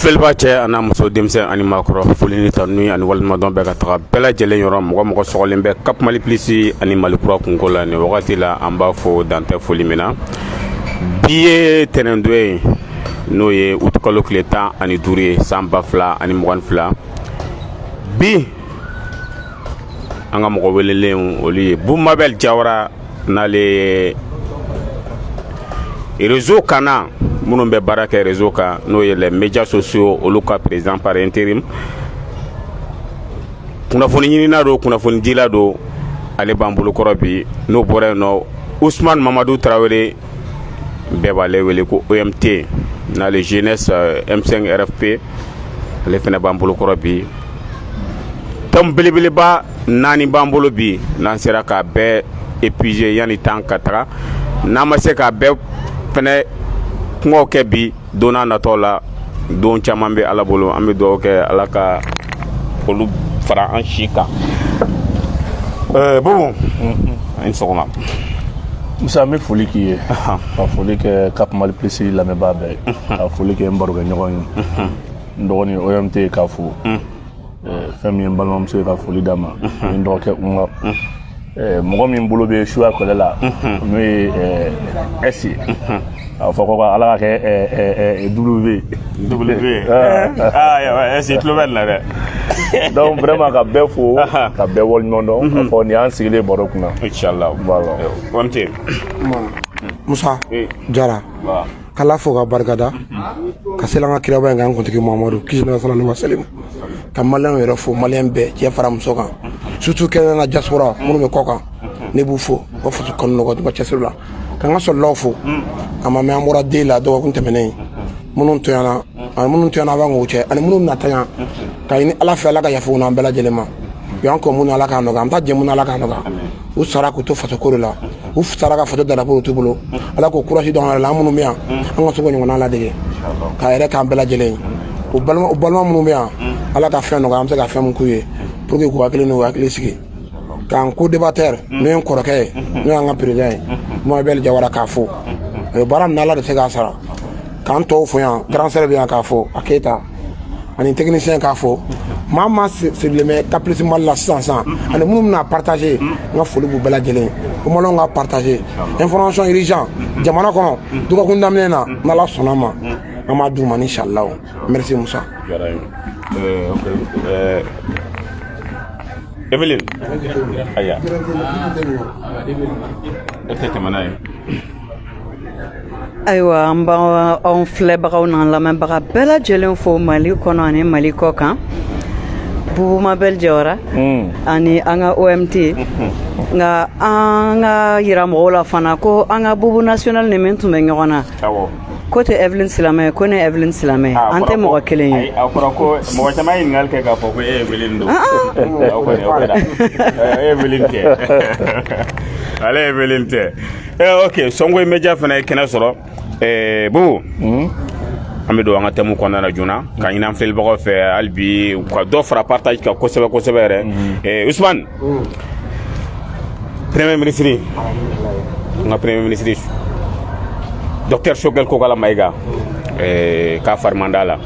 Filɛbaa cɛ a n'a muso, denmisɛn ani maakɔrɔ, foli ni tanuni ani waleɲumandɔn bɛ ka taga bɛɛ lajɛlen yɔrɔ. Mɔgɔ mɔgɔ sɔgɔlen bɛ Cap Mali Plus ani Mali Kura kunko la nin wagati la, an b'a fɔ dantɛ foli min na. Bi ye tɛnɛndon ye, n'o ye utukalo tile 15 ye, san 2022. Bi an ka mɔgɔ welelen, olu ye Bumabel Jawara, n'ale ye réseau kana minnu bɛ baara kɛ réseau kan, n'o ye les médias sociaux, olu ka président par intérim, kunnafoni ɲinina don, kunnafoni dila don, ale b'an bolokɔrɔ bi. N'o bɔra yen nɔ, Usman Mamadu Tarawele, bɛɛ b'ale wele ko OMT, n'ale jeunesse M5 RFP, ale fana b'an bolokɔrɔ bi. Thème belebeleba naani b'an bolo bi. N'an sera k'a bɛɛ épuiser yanni temps ka taga, n'an ma se k'a bɛɛ fɛnɛ kumaw kɛ bi, don n'a natɔ la, don caman bɛ Ala bolo. An bɛ dugawu kɛ Ala ka olu fara an si kan. Bubu, i ni sɔgɔma. Musa, n bɛ foli k'i ye, ka foli kɛ Cap Mali Plus lamɛnbaa bɛɛ ye, ka foli kɛ n barokɛɲɔgɔn ye, n dɔgɔnin OMT, k'a fo, fɛn min ye n balimamuso ye, ka foli d'a ma, ni n dɔgɔkɛ Umar, mɔgɔ min bolo bɛ suya kɛlɛ la, n'o ye S ye, a fɔ ko Ala ka kɛ W. W, ah, S tulo bɛ nin na dɛ. Donc vraiment, ka bɛɛ fo, ka bɛɛ waleɲuman dɔn, ka fɔ nin y'an sigilen baro kunna. Inchallah. Voilà. OMT. Musa Jara, k'Ala fo ka barikada, ka seli an ka kiraba in kan, kuntigi Muhamadu, kisi ni sallallahu alaihi wasallam, ka maliyɛnw yɛrɛ fo, maliyɛn bɛɛ, cɛ fara muso kan, surtout kɛnɛ na diaspora minnu bɛ kɔ kan, ne b'u fo, u ka faso kanu nɔgɔ, ka cɛsiri la, ka n ka sɔrɔlaw fo. A ma mɛn, an bɔra den la dɔgɔkun tɛmɛnen. Minnu tɔɲana ani minnu tɔɲana, b'an k'o cɛ ani minnu nata yan, ka ɲini Ala fɛ, Ala ka yafa u n'an bɛɛ lajɛlen ma. U y'an kɔ mun, Ala k'a nɔgɔya, an bɛ taa jɛ mun, Ala k'a nɔgɔya. U sara k'u to faso ko de la, u sara ka faso darapo t'u bolo. Ala k'o courage dɔn yɛrɛ la. An minnu bɛ yan, an ka se k'o ɲɔgɔnna ladege k'a yɛrɛ k'an bɛɛ lajɛlen ye. U balima, u balima minnu bɛ yan, Ala ka fɛn nɔgɔya, an bɛ se ka fɛn min k'u ye pour que k'u hakili n'u hakili sigi. K'an co-débatteur, n'o ye n kɔrɔkɛ ye, n'o y'an ka président ye, Mabel Jawara, k'a fo, o ye baara min na, Ala de se k'a sara. K'an tɔw fo yan, grand sœur bɛ yan k'a fo, a Keyita ani technicien k'a fo. Maa maa sirilen bɛ Cap Plus Mali la sisan sisan, ani minnu bɛna partager, n ka foli b'u bɛɛ lajɛlen. O maliyɛnw ka partager information urgent jamana kɔnɔ dɔgɔkun daminɛ na, n'Ala sɔnna ma, an b'a d'u ma inshallah. Merci Musa. Ok. Evelyn. Aya. E tɛ tɛmɛ n'a ye. Ayiwa, an b'anw filɛbagaw n'an lamɛnbaga bɛɛ lajɛlen fo Mali kɔnɔ ani Mali kɔ kan. Bubu Mabel Jawara ani an ka OMT, nka an ka yira mɔgɔw la fana ko an ka Bubu National ni min tun bɛ ɲɔgɔn na, ko tɛ Evelyn Silamɛ ye, ko ne Evelyn Silamɛ ye, an tɛ mɔgɔ kelen ye. A fɔra ko mɔgɔ caman ye ɲininkali kɛ k'a fɔ ko e ye Evelyn don. O kɔni o kɛra. E Evelyn tɛ. Ale Evelyn tɛ. Ok, Sɔngo Media fana ye kɛnɛ sɔrɔ. Bubu, an bɛ don an ka thème kɔnɔna na joona, ka ɲini an filɛlibagaw fɛ hali bi u ka dɔ fara partage kan kosɛbɛ kosɛbɛ yɛrɛ. Usman, premier ministre, n ka premier ministre docteur Choguel Kokala Maïga, k'a fari man d'a la.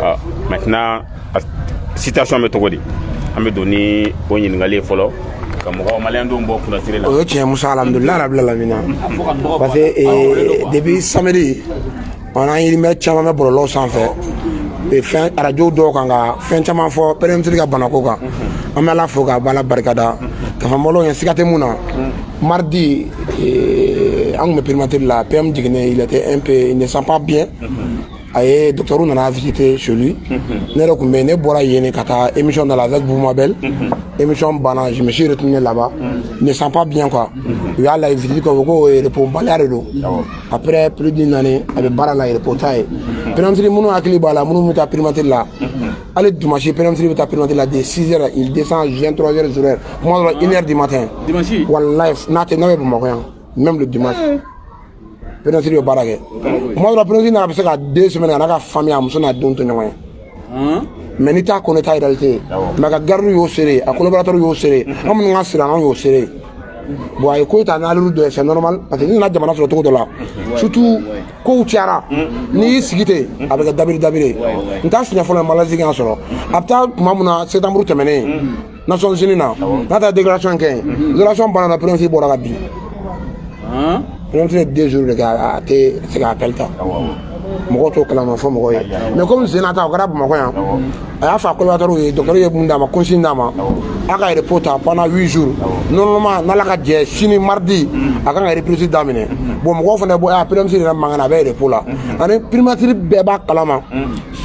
Ah, maintenant situation bɛ cogo di? An bɛ don ni o ɲininkali ye fɔlɔ, ka mɔgɔ maliyɛndenw bɔ kunnasiri la. O ye tiɲɛ Musa, alhamdulilah rabil alamina, parce que depuis samedi, on a yiri caman bɛ bɔlɔlɔw sanfɛ, fɛn arajo dɔw kan, ka fɛn caman fɔ premier ministre ka banako kan. An bɛ Ala fo k'a ba Ala barikada, ka fɔ maliyɛnw ye siga tɛ mun na. Mardi, an tun bɛ primature la, PM jiginnen, il était un peu, il ne sent pas bien. A ye docteur nana visiter chez lui. Ne yɛrɛ tun bɛ yen, ne bɔra yen ka taa émission dɔ la avec Boubou Mabel. Émission banna, je me suis retourné là-bas, il ne sent pas bien quoi. U y'a lajɛ, visite kɛ, u ko repos baliya de don. Après plus d'une année a bɛ baara la, repos t'a ye. Premier ministre, minnu hakili b'a la, minnu bɛ taa primature la, hali dimanche premier ministre bɛ taa primature la. De 6 heures, il descend 23 heures 0 heures, kuma dɔ la 1 heure du matin. Dimanche? Wallahi, n'a tɛ, n'a bɛ Bamakɔ yan, même le dimanche premier ministre bɛ baara kɛ. Kuma dɔ la premier ministre nana, a bɛ se ka 2 semaines a n'a ka famille, a muso n'a denw to ɲɔgɔn ye. Mais n'i t'a kɔnɔ, i t'a réalité ye. Mais a ka garde y'o seere, a collaborateur y'o seere, an minnu ka siran, anw y'o seere. Bon, a ye ko ta n'allure dɔ ye, c'est normal, parce que n'i nana jamana sɔrɔ cogo dɔ la, surtout kow cayara, n'i y'i sigi ten, a bɛ kɛ dabiri dabiri ye. N t'a siɲɛ fɔlɔ ye malaise kan sɔrɔ. A bɛ taa tuma min na, septembre tɛmɛnen, Nations Unies na, n'a taara déclaration kɛ yen, déclaration banna na, premier ministre bɔra ka bin. Premier ministre ye 2 jours de kɛ, a tɛ se ka appel ta. Mɔgɔw t'o kalama fɔ mɔgɔw ye, mais comme Zena ta o kɛra Bamakɔ yan, a y'a fɔ a collaborateur ye, docteur ye mun d'a ma, consigne d'a ma, a ka repos ta pendant 8 jours. Normalement, n'Ala ka jɛ, sini mardi a kan ka reprise daminɛ. Bon, mɔgɔw fana bɔ a premier ministre yɛrɛ man kɛnɛ, a bɛ repos la. Ani primature bɛɛ b'a kalama,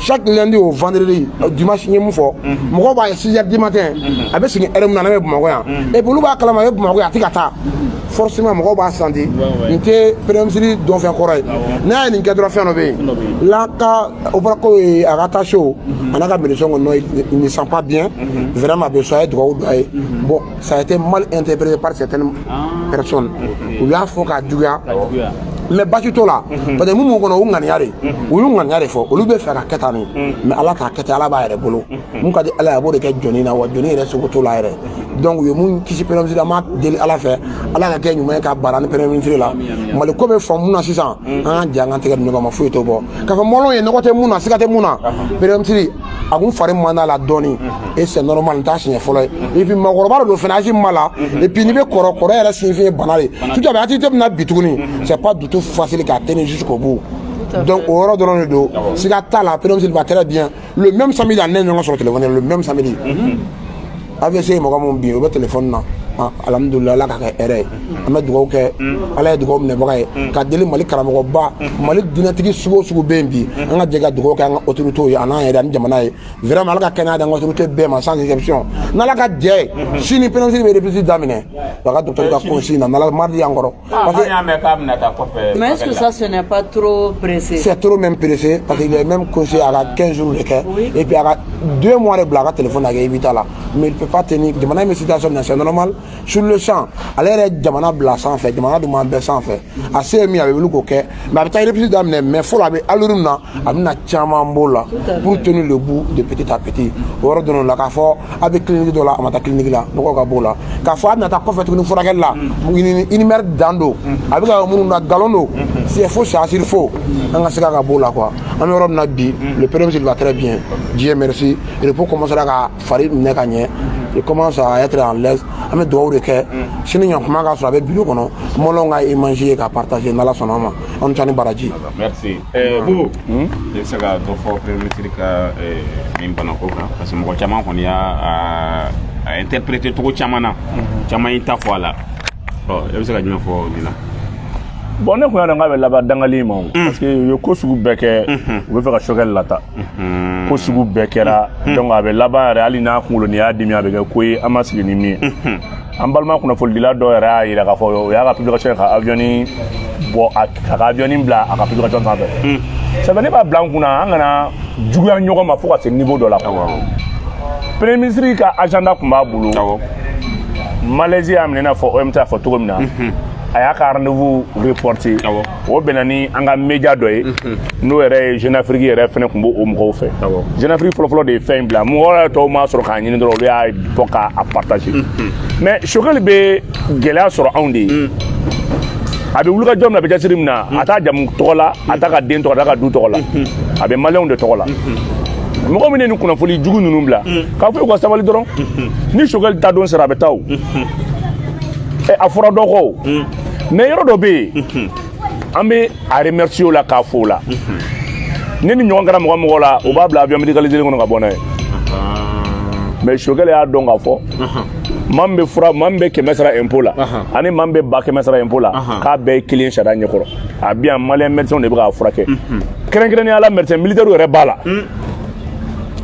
chaque lundi au vendredi, dimanche, n ye mun fɔ, mɔgɔw b'a ye 6 heures du matin, a bɛ segin heure min na, n'a bɛ Bamakɔ yan, et puis olu b'a kalama, a bɛ Bamakɔ yan, a tɛ ka taa. Forcément mɔgɔw b'a senti nin tɛ premier ministre dɔn fɛn kɔrɔ ye. N'a ye nin kɛ dɔrɔn, fɛn dɔ bɛ yen la ka opéra ko ye, a ka taa so, a n'a ka médecin ko non, il ne sent pas bien vraiment, a bɛ so, a ye dugawu don a ye. Bon, ça a été mal interprété par certaines personnes, u y'a fɔ k'a juguya, mais basi t'o la, parce que mun b'u kɔnɔ, u ŋaniya de, u y'u ŋaniya de fɔ, olu bɛ fɛ ka kɛ tan de, mais Ala t'a kɛ ten. Ala b'a yɛrɛ bolo, mun ka di Ala ye, a b'o de kɛ jɔnni na, wa jɔnni yɛrɛ seko t'o la yɛrɛ. Donc u ye mun kisi premier ministre, an b'a deli Ala fɛ, Ala ka kɛ ɲuman ye ka baara ni premier ministre la. Mali ko bɛ faamu na sisan, an ka jɛ, an ka tɛgɛ di ɲɔgɔn ma, foyi t'o bɔ k'a fɔ mɔlɔn ye, nɔgɔ tɛ mun na, siga tɛ mun na. Premier ministre a kun fari man d'a la dɔɔni, et c'est normal, n t'a siɲɛ fɔlɔ ye. Et puis mɔgɔkɔrɔba de don fɛnɛ, âge min b'a la, et puis n'i bɛ kɔrɔ, kɔrɔ yɛrɛ sinfin ye bana de, tout à fait, activité bɛ na bi tuguni, c'est pas du tout facile k'a tenir jusqu'au bout. Donc o yɔrɔ dɔrɔn de don, siga t'a la, premier ministre va très bien. Le même samedi, a ne ɲɔgɔn sɔrɔ téléphone, le même samedi, AVC ye mɔgɔ mun bin, o bɛ téléphone na. Ah, alhamdulilah, Ala ka kɛ hɛrɛ ye. An bɛ dugawu kɛ, Ala ye dugawu minɛbaga ye, ka deli Mali karamɔgɔba, Mali diinɛtigi sugu o sugu bɛ yen bi, an ka jɛ ka dugawu kɛ an ka autorités ye, a n'an yɛrɛ ani jamana ye. Vraiment, Ala ka kɛnɛya di an ka autorité bɛɛ ma, sans exception. N'Ala ka jɛ ye, sini premier ministre bɛ reprise daminɛ, a ka docteur ka consigne na, n'Ala mardi yan kɔrɔ, parce que An y'a mɛn k'a bɛna taa kɔfɛ. Mais est-ce que ça, ce n'est pas trop pressé? C'est trop même pressé, parce qu'il est même conseillé à ka 15 jours de kɛ, et puis a ka 2 mois de bila a ka téléphone na kɛ éviter la, mais il peut pas tenir. Jamana in bɛ situation min na, c'est normal. Sur le champ, ale yɛrɛ ye jamana bila sanfɛ, jamana dun b'an bɛɛ sanfɛ, a se ye min ye, a bɛ wuli k'o kɛ, mais a bɛ taa reprise daminɛ, mais fɔlɔ a bɛ allure min na, a bɛna caman b'o la pour tenir le bout de petit à petit. O yɔrɔ dɔrɔn la, k'a fɔ a bɛ clinique dɔ la, a ma taa clinique la, nɔgɔ ka b'o la, k'a fɔ a bɛna taa kɔfɛ tuguni furakɛli la, inimɛri dan don, a bɛ ka minnu na, nkalon don, c'est faux, c'est archi faux. An ka se ka b'o la quoi. An bɛ yɔrɔ min na bi, le premier ministre va très bien, Dieu merci. Repos commencera ka fari minɛ ka ɲɛ, il commence à être en l'aise. An bɛ dugawu de kɛ, sini ɲankuma ka sɔrɔ a bɛ bureau kɔnɔ, mɔlɔn ka image ye ka partager, n'Ala sɔnna a ma. An ni ca ni baraji. Merci. Bubu, i bɛ se ka dɔ fɔ premier ministre ka nin banako kan? Parce que mɔgɔ caman kɔni y'a a interpréter cogo caman na, caman y'i ta fɔ a la. Ɔ, e bɛ se ka jumɛn fɔ nin na? Bon, ne kun y'a dɔn k'a bɛ laban dangali ma o, parce que u ye ko sugu bɛɛ kɛ, u bɛ fɛ ka Choguel lata, ko sugu bɛɛ kɛra. Donc a bɛ laban yɛrɛ, hali n'a kunkolo ni y'a dimi, a bɛ kɛ ko ye an ma sigi ni min ye. An balima kunnafonidila dɔw yɛrɛ y'a yira k'a fɔ o y'a ka publication ye, ka avion bɔ a ka avion bila a ka publication sanfɛ. Sabu ne b'a bila n kunna, an kana juguya ɲɔgɔn ma fo ka se niveau dɔ la. Premier ministre ka agenda tun b'a bolo. Malaisie y'a minɛ, i n'a fɔ OMT y'a fɔ cogo min na, a y'a ka rendez-vous reporté. O bɛnna ni an ka média dɔ ye, n'o yɛrɛ ye Jeune Afrique yɛrɛ fɛnɛ tun b'o o mɔgɔw fɛ. Jeune Afrique fɔlɔfɔlɔ de ye fɛn in bila, mɔgɔ yɛrɛ tɔw m'a sɔrɔ k'a ɲini dɔrɔn, olu y'a bɔ k'a partager. Mais Choguel bɛ gɛlɛya sɔrɔ anw de ye. A bɛ wulikajɔ min na, a bɛ cɛsiri min na, a t'a jamu tɔgɔ la, a t'a ka den tɔgɔ la, a t'a ka du tɔgɔ la, a bɛ maliyɛnw de tɔgɔ la. Mɔgɔ min ye nin kunnafoni jugu ninnu bila, k'a fɔ u ka sabali dɔrɔn, ni Choguel ta don sera, a bɛ taa o. Ɛ, a fɔra dɔ kɔ o, mais yɔrɔ dɔ bɛ yen, an bɛ a remercier o la, k'a fo o la. Ne ni ɲɔgɔn kɛra mɔgɔ mɔgɔ la, o b'a bila avion médicalisé kɔnɔ ka bɔ n'a ye. Mais Choguel y'a dɔn k'a fɔ maa min bɛ fura, maa min bɛ 100 sara impôt la, ani maa min bɛ 100 000 sara impôt la, k'a bɛɛ ye kelen sariya ɲɛkɔrɔ. A bi yan, malien médecin de bɛ k'a furakɛ, kɛrɛnkɛrɛnnenya la médecin militaire yɛrɛ b'a la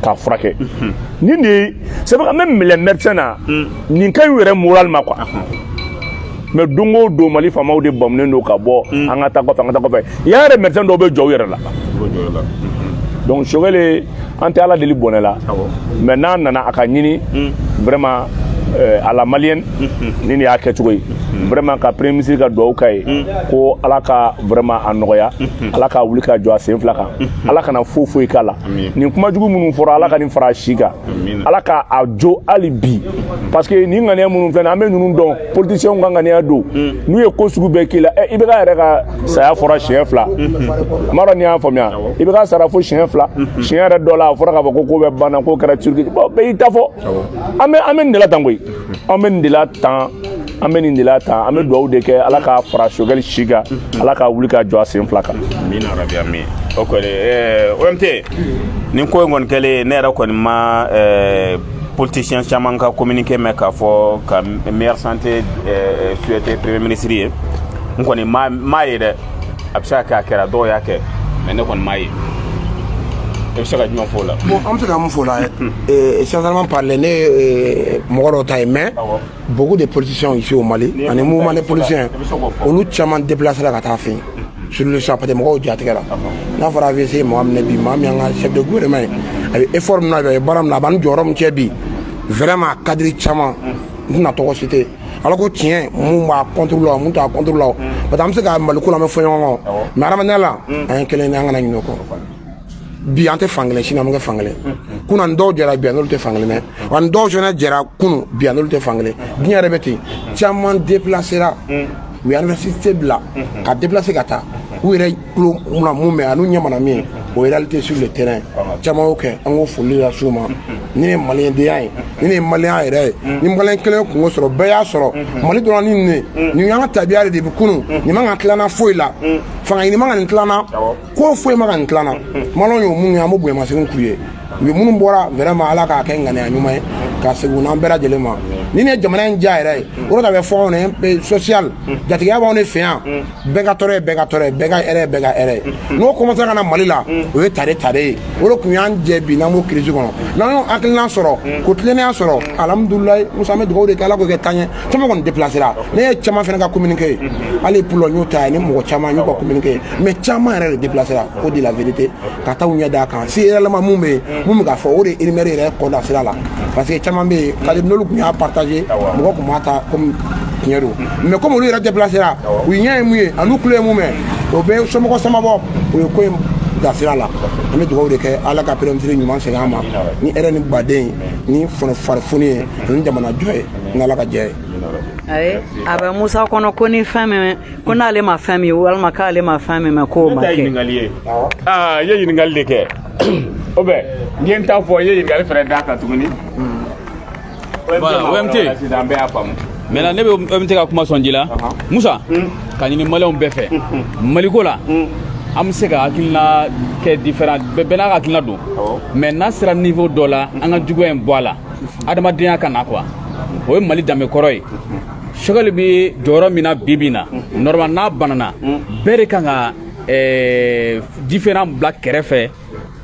k'a furakɛ. Nin de ye, c'est vrai, même les médecins na, nin ka ɲi u yɛrɛ moral ma quoi. Mais don o don, Mali faamaw de bamunen don ka bɔ, an ka taa kɔfɛ, an ka taa kɔfɛ. Yan yɛrɛ, médecin dɔw bɛ jɔ u yɛrɛ la. Donc Choguel, an tɛ Ala deli bɔnɛ la, mais n'a nana, a ka ɲini vraiment à la malienne, ni nin y'a kɛcogo ye. Vraiment, ka premier ministre ka dugawu k'a ye ko Ala ka vraiment a nɔgɔya, Ala k'a wuli ka jɔ a sen fila kan, Ala kana foyi foyi k'a la. Nin kumajugu minnu fɔra, Ala ka nin fara a si kan, Ala ka a jo hali bi, parce que nin ŋaniya minnu filɛ nin, an bɛ ninnu dɔn, politiciens ka ŋaniya don. N'u ye ko sugu bɛɛ k'i la, ɛ, IBK yɛrɛ ka saya fɔra siɲɛ fila. N m'a dɔn n'i y'a faamuya. IBK sara fo siɲɛ fila, siɲɛ yɛrɛ dɔ la, a fɔra k'a fɔ ko ko bɛ banna, k'o kɛra Turki. Bon, bɛɛ y'i ta fɔ. An bɛ nin de la tan koyi, an bɛ nin de la tan, an bɛ nin de la tan. An bɛ dugawu de kɛ, Ala k'a fara Choguel si kan, Ala k'a wuli ka jɔ a sen fila kan. Amina rabi, amin. O kɔni, OMT, nin ko in kɔni kɛlen, ne yɛrɛ kɔni ma politicien caman ka communiqué mɛn k'a fɔ ka meilleure santé souhaiter premier ministre ye. N kɔni ma ye dɛ. A bɛ se ka kɛ a kɛra, dɔw y'a kɛ, mais ne kɔni m'a ye. E bɛ se ka jumɛn fɔ o la? Bon, an bɛ se ka mun fɔ o la? Sincèrement parler, ne ye mɔgɔ dɔw ta ye, mais beaucoup de politiciens ici au Mali ani mouvement des politiciens, olu caman déplacé la ka taa fɛ yen sur le champ, parce que mɔgɔw jatigɛ la. N'a fɔra AVC ye mɔgɔ minɛ bi, maa min y'an ka chef de gouvernement ye, a bɛ effort min na, a bɛ baara min na, a b'an ni jɔyɔrɔ min cɛ bi, vraiment a cadre caman, n tɛna tɔgɔ citer, Ala ko tiɲɛ, mun b'a contre la, mun t'a contre la, parce que an bɛ se ka Maliko la, an bɛ fɔ ɲɔgɔn kɔ, mais adamadenya la, an ye kelen ye, an kana ɲinɛ o kɔ. Bi an tɛ fankelen, sini an bɛ kɛ fankelen. Kunun ani dɔw jɛra, bi an n'olu tɛ fankelen dɛ. Wa ni dɔw fana jɛra kunun, bi an n'olu tɛ fankelen. Diɲɛ yɛrɛ bɛ ten. Caman déplacera, u ye université bila ka déplacer ka taa u yɛrɛ tulo mana mun mɛn ani ɲɛ mana min ye, o réalité sur le terrain. Caman y'o kɛ, an k'o foli las'u ma. Ni ye maliyɛndenya ye, ni ye maliyɛn yɛrɛ ye, ni maliyɛn kelen kungo sɔrɔ, bɛɛ y'a sɔrɔ. Mali dɔrɔn ni nin nin y'an ka tabiya de. Depuis kunun, nin man ka tilanna foyi la, fanga ɲini man ka nin tilanna, ko foyi man ka nin tilanna. Maliyɛnw y'o mun kɛ, an b'o bonyamasegin k'u ye. U ye minnu bɔra, vraiment, Ala k'a kɛ ŋaniya ɲuman ye ka segin n'an bɛɛ lajɛlen ma. Ni ne ye jamana in diya yɛrɛ ye, o de bɛ fɔ anw ye social jatigiya b'anw de fɛ yan. Bɛɛ ka tɔɔrɔ ye bɛɛ ka tɔɔrɔ ye, bɛɛ ka hɛrɛ ye bɛɛ ka hɛrɛ ye. N'o commencé ka na Mali la, o ye tare tare ye. O de tun y'an jɛ. Bi n'an b'o crise kɔnɔ, n'an y'o hakilina sɔrɔ, k'o tilennenya sɔrɔ, alhamdulilayi. Musa, an bɛ dugawu de kɛ, Ala k'o kɛ taa ɲɛ. Caman kɔni déplacé ra. Ne ye caman fana ka communiqué ye, hali pulɔ n y'o ta ye, ni mɔgɔ caman y'u ka communiqué ye, mais caman yɛrɛ de déplacé ra ko de la vérité, ka taa u ɲɛ d'a kan. Si réellement mun bɛ yen, mun bɛ ka fɔ, o de ye rumeur yɛrɛ kɔ da sira la, parce que caman bɛ yen kadi n'olu tun y'a partagé, mɔgɔ tun b'a ta comme tiɲɛ don. Mais comme olu yɛrɛ déplacé ra, u ɲɛ ye mun ye ani tulo ye mun mɛn, o bɛ somɔgɔ sama bɔ, o ye ko in da sira la. An bɛ dugawu de kɛ, Ala ka premier ministre ɲuman segin an ma ni hɛrɛ ni baden ni farifoni ye ani jamana jɔ ye, ni Ala ka jɛ ye. Ayi, a bɛ Musa kɔnɔ ko ni fɛn min ko n'ale ma fɛn min walima k'ale ma fɛn min mɛn, k'o ma Ne ta ye kɛ. Ɲininkali ye, aa, i ye ɲininkali de kɛ. O bɛ n ye n ta fɔ, i ye ɲininkali fɛnɛ d'a kan tuguni. Voilà, OMT. Sisan an bɛɛ y'a faamu. Maintenant, ne bɛ OMT ka kuma sɔn ji la. Musa, ka ɲini maliyɛnw bɛɛ fɛ, Maliko la, an bɛ se ka hakilina kɛ différent, bɛɛ n'a ka hakilina don, mais n'a sera niveau dɔ la, an ka juguya in bɔ a la, adamadenya ka na quoi. O ye Mali danbe kɔrɔ ye. Choguel bɛ jɔyɔrɔ min na bi bi in na, normal n'a banana, bɛɛ de kan ka différent bila kɛrɛfɛ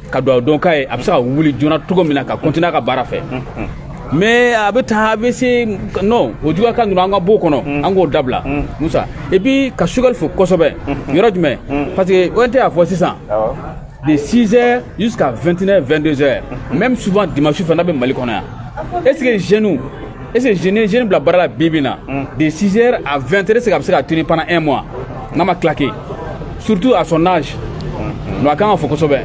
ka dugawu don k'a ye, a bɛ se ka wuli joona cogo min na ka continuer a ka baara fɛ. Mais a bɛ taa, a bɛ se non, o juguya kan ninnu, an ka b'o kɔnɔ, an k'o dabila, Musa. Et puis ka Choguel fo kosɛbɛ. Yɔrɔ jumɛn? Parce que ONT y'a fɔ sisan, de 6 heures jusqu'à 21h, 22 heures, même souvent dimanche fana bɛ Mali kɔnɔ yan. Est ce que jeunes, est ce que jeune bila baara la bi bi in na, de 6 heures à 20 heures, est ce que a bɛ se ka tenir pendant un mois n'a ma claquer, surtout à son âge? Non, a kan ka fɔ kosɛbɛ.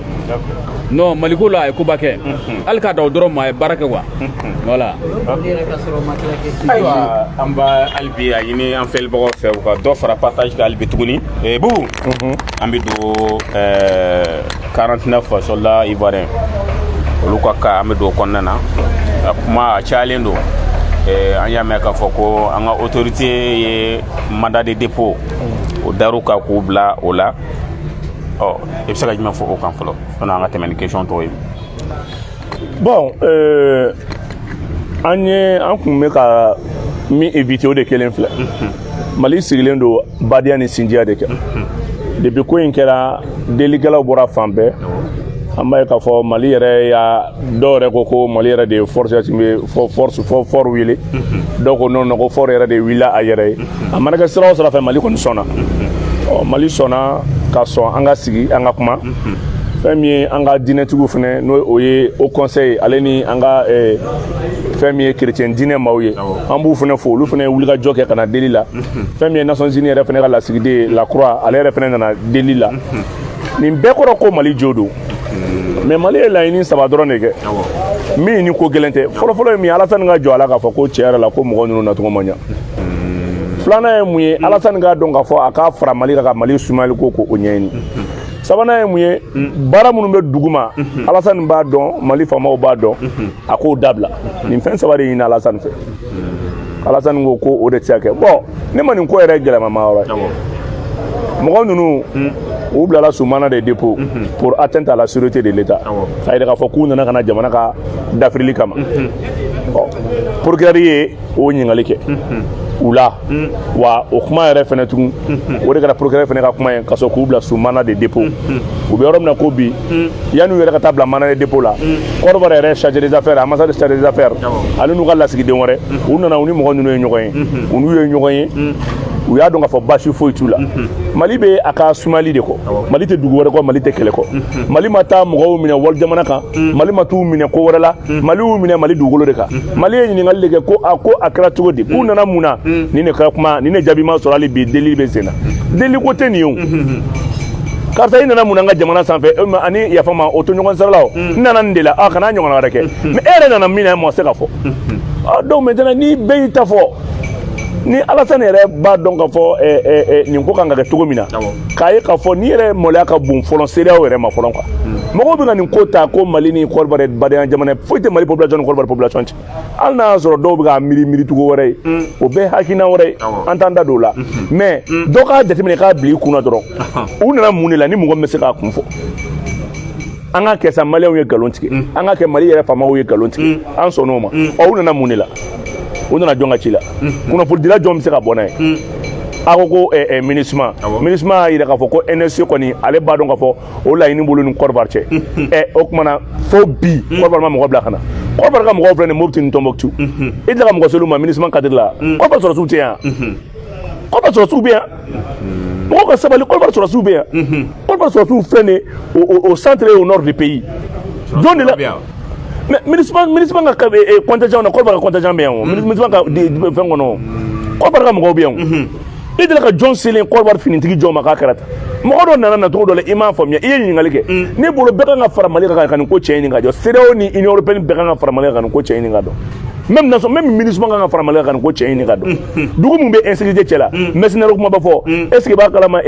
Non, Maliko la, a ye koba kɛ. Hali k'a da o dɔrɔn ma, a ye baara kɛ quoi, voilà. Ayiwa, an b'a hali bi a ɲini an filɛlibagaw fɛ, u ka dɔ fara partage kan hali bi tuguni. Bubu, an bɛ don 49 soldats ivoiriens olu ka cas, an bɛ don o kɔnɔna na. A kuma a cayalen don. An y'a mɛn k'a fɔ ko an ka autorité ye mandat de dépôt o dar'u kan k'u bila o la. Ɔ, i bɛ se ka jumɛn fɔ o kan fɔlɔ, sanni an ka tɛmɛ ni question tɔw ye? Bon, an ye an kun bɛ ka min éviter, o de kelen filɛ. Mali sigilen don badenya ni sinjiya de kɛ. Depuis ko in kɛra, delikɛlaw bɔra fan bɛɛ. An b'a ye k'a fɔ Mali yɛrɛ y'a dɔw yɛrɛ ko ko Mali yɛrɛ de ye force bɛ force fɔ fort wele. Dɔw ko non non, ko fort yɛrɛ de wulila a yɛrɛ ye. A mana kɛ sira o sira fɛ, Mali kɔni sɔnna. Ɔ, Mali sɔnna ka sɔn an ka sigi, an ka kuma. Fɛn min ye an ka diinɛtigiw fana, n'o o ye Haut Conseil, ale ni an ka fɛn min ye chrétien diinɛ maaw ye, an b'u fana fo. Olu fana ye wulikajɔ kɛ ka na deli la. Fɛn min ye Nations Unies yɛrɛ fana ka lasigiden La Croix, ale yɛrɛ fana nana deli la. Nin bɛɛ kɔrɔ ko Mali jo don. Mais Mali ye laɲini saba dɔrɔn de kɛ, min ni ko gɛlɛn tɛ. Fɔlɔfɔlɔ ye min ye, Alasani ka jɔ a la k'a fɔ ko tiɲɛ yɛrɛ la, ko mɔgɔ ninnu nacogo ma ɲa. Filanan ye mun ye? Alasani k'a dɔn k'a fɔ a k'a fara Mali kan ka Mali sumayali ko k'o ɲɛɲini. Sabanan ye mun ye? Baara minnu bɛ dugu ma, Alasani b'a dɔn, Mali faamaw b'a dɔn, a k'o dabila. Nin fɛn saba de ɲini Alasani fɛ. Alasani ko ko o de tɛ se ka kɛ. Bon, ne ma nin ko yɛrɛ gɛlɛmama yɔrɔ ye. Mɔgɔ ninnu, u bilala sous mandat de dépôt pour atteinte à la sûreté de l'État, k'a yira k'a fɔ k'u nana ka na jamana ka dafirili kama. Ɔ, procureur ye o ɲininkali kɛ u la wa, o kuma yɛrɛ fɛnɛ tugun, o de kɛra procureur fɛnɛ ka kuma ye ka sɔrɔ k'u bila sous mandat de dépôt. U bɛ yɔrɔ min na ko bi, yan'u yɛrɛ ka taa bila mandat de dépôt la, Côte d'Ivoire yɛrɛ chargé des affaires, ambassade chargé des affaires, ale n'u ka lasigiden wɛrɛ, u nana, u ni mɔgɔ ninnu ye ɲɔgɔn ye. U n'u ye ɲɔgɔn ye, u y'a dɔn k'a fɔ baasi foyi t'u la. Mali bɛ a ka sumali de kɔ. Mali tɛ dugu wɛrɛ kɔ, Mali tɛ kɛlɛ kɔ. Mali ma taa mɔgɔw minɛ wali jamana kan, Mali ma t'u minɛ ko wɛrɛ la. Mali y'u minɛ Mali dugukolo de kan. Mali ye ɲininkali de kɛ ko a ko a kɛra cogo di, k'u nana mun na? Nin de ka kuma, nin de jaabi ma sɔrɔ hali bi. Deli bɛ sen na, deli ko tɛ nin ye o. Karisa, i nana mun na an ka jamana sanfɛ? E ma ani yafa ma, o to ɲɔgɔn sira la. O n nana nin de la, a kana ɲɔgɔnna wɛrɛ kɛ. Mais e yɛrɛ nana min na, e ma se ka fɔ. Ah, donc maintenant, ni bɛɛ y'i ta fɔ, ni Alasani yɛrɛ b'a dɔn k'a fɔ nin ko kan ka kɛ cogo min na, k'a ye k'a fɔ n'i yɛrɛ maloya ka bon fɔlɔ CEDEAO yɛrɛ ma fɔlɔ quoi. Mɔgɔw bɛ ka nin ko ta ko Mali ni Côte d'Ivoire badenya jamana, foyi tɛ Mali population ni Côte d'Ivoire population cɛ. Hali n'a y'a sɔrɔ dɔw bɛ k'a miiri miiri cogo wɛrɛ ye, o bɛɛ hakilina wɛrɛ ye, an t'an da don o la. Mais dɔ k'a jateminɛ, k'a bila i kunna dɔrɔn, u nana mun de la? Ni mɔgɔ min bɛ se k'a kun fɔ, an ka kɛ sa, Maliyɛnw ye nkalon tigɛ, an ka kɛ Mali yɛrɛ faamaw ye nkalon tigɛ, an sɔnn'o ma. Ɔ, u nana mun de la? U nana jɔn ka ci la? Kunnafonidila jɔn bɛ se ka bɔ n'a ye? A ko ko MINUSMA, MINUSMA y'a yira k'a fɔ ko NSC kɔni, ale b'a dɔn k'a fɔ o laɲini b'olu ni Côte d'Ivoire cɛ. O tuma na, fo bi, Côte d'Ivoire ma mɔgɔ bila ka na. Côte d'Ivoire ka mɔgɔw filɛ nin Mopti ni Tombouctou. I tila ka mɔgɔ s'olu ma MINUSMA cadre la. Côte d'Ivoire sɔrɔsiw tɛ yan, Côte d'Ivoire sɔrɔsiw bɛ yan. Mɔgɔw ka sabali, Côte d'Ivoire sɔrɔsiw bɛ yan. Côte d'Ivoire sɔrɔsiw filɛ nin ye au centre et au nord du pays. Jɔn de la? Mais MINUSMA ka contingent na, Côte d'Ivoire ka contingent bɛ yan o. MINUSMA ka fɛn kɔnɔ, Côte d'Ivoire ka mɔgɔw bɛ yan o. I delila ka jɔn selen Côte d'Ivoire finitigi jɔn ma k'a kɛra tan? Mɔgɔ dɔ nana nacogo dɔ la, i m'a faamuya, i ye ɲininkali kɛ. Ne bolo, bɛɛ kan ka fara Mali kan ka nin ko cɛ ɲini ka jɔ. CEDEAO ni Union européenne bɛɛ kan ka fara Mali kan ka nin ko cɛ ɲini ka dɔn. Même nation, même MINUSMA kan ka fara Mali kan ka nin ko cɛ ɲini ka dɔn. Dugu mun bɛ insécurité cɛ la, mercenaires kuma bɛ fɔ, est ce que i b'a kalama?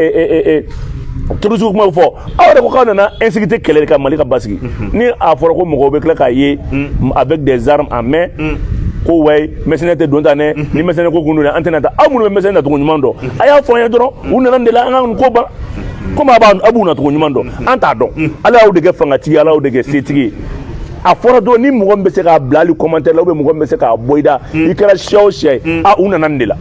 Terrorisme kuma bɛ fɔ. Aw yɛrɛ ko k'aw nana insécurité kɛlɛ ka Mali ka basigi. Ni a fɔra ko mɔgɔw bɛ tila k'a ye avec des armes en main, ko wayi, mercenaire tɛ don tan dɛ. Ni mercenaire ko kun don dɛ, an tɛna taa. Aw minnu bɛ mercenaire nacogo ɲuman dɔn, a y'a fɔ an ye dɔrɔn, u nana nin de la, an ka nin ko ban. Komi a b'a a b'u nacogo ɲuman dɔn, an t'a dɔn. Ala y'aw de kɛ fangatigi ye, Ala y'aw de kɛ setigi ye. A fɔra dɔrɔn, ni mɔgɔ min bɛ se k'a bila hali commentaire la, ou bien mɔgɔ min bɛ se k'a bɔ i da, i kɛra siya o siya ye, a u nana nin de la,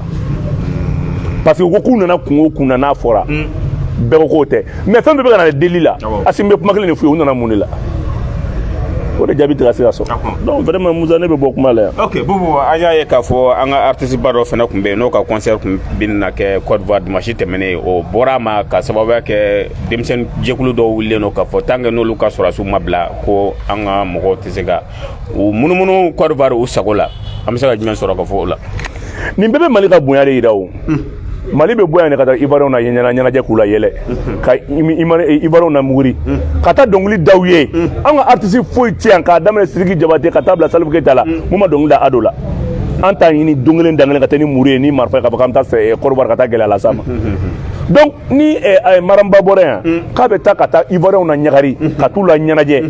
parce que u ko k'u nana kun o kun na, n'a fɔra bɛɛ ko k'o tɛ. Mais fɛn bɛɛ bɛ ka na deli la. Asimi bɛ kuma kelen de f'u ye: u nana mun de la? O de jaabi tɛ ka se ka sɔrɔ. Donc vraiment, Musa, ne bɛ bɔ kuma la yan. Ok, Bubu, an y'a ye k'a fɔ an ka artiste ba dɔ fana tun bɛ yen, n'o ka concert tun bɛna kɛ Côte d'Ivoire dimanche tɛmɛnen, o bɔra a ma ka sababuya kɛ denmisɛnnin jɛkulu dɔw wulilen don k'a fɔ tant que n'olu ka sɔrɔdasiw ma bila, ko an ka mɔgɔw tɛ se ka u munumunu Côte d'Ivoire u sago la. An bɛ se ka jumɛn sɔrɔ ka fɔ o la? Nin bɛɛ bɛ Mali ka bonya de yira. O Mali bɛ bɔ yan de ka taa Ivoiriyɛnw na ɲɛnajɛ, k'u la yɛlɛ, ka Ivoiriyɛnw na muguri, ka taa dɔnkili da u ye. An ka artiste foyi tɛ yan, k'a daminɛ Sidiki Jabate ka taa bila Salifu Keyita la, mun ma dɔnkili da Ado la. An t'a ɲini don kelen dan kelen ka taa ni muru ye ni marifa ye k'a fɔ k'an bɛ taa Côte d'Ivoire ka taa gɛlɛya las'a ma. Donc ni Maramba bɔra yan k'a bɛ taa ka taa Ivoiriyɛnw na ɲagari, ka t'u la ɲɛnajɛ,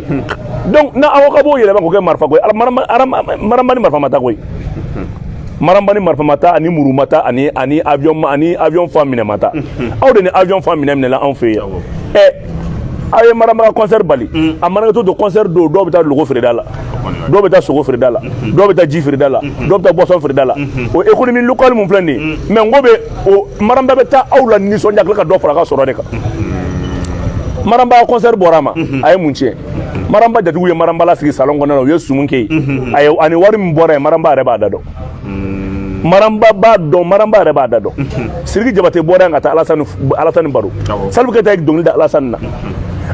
donc n'a aw ka b'o yɛlɛma k'o kɛ marifa ko ye, Maramba ni marifa ma taa koyi. Maramba ni marifa ma taa, ani muru ma taa, ani avion fa minɛ ma taa. Aw de ni avion fa minɛ minɛla anw fɛ yan. Aw ye Maramba ka concert bali. A mana kɛ to don concert don, dɔw bɛ taa logo feereda la, dɔw bɛ taa sogo feereda la, dɔw bɛ taa ji feereda la, dɔw bɛ taa boisson feereda la. O économie locale mun filɛ nin ye? Mais n ko bɛ o Maramba bɛ taa aw la nisɔndiya, tila ka dɔ fara a ka sɔrɔ de kan. Maramba ka concert bɔra a ma, a ye mun tiɲɛ? Maramba jatigiw ye Maramba lasigi salon kɔnɔna na, u ye sumu kɛ yen. A ye ani wari min bɔra yen, Maramba yɛrɛ b'a da dɔn. Maramba b'a dɔn, Maramba yɛrɛ b'a da dɔn. Sidiki Jabate bɔra yan ka taa Alasani baro. Salifu Keyita ye dɔnkili da Alasani na.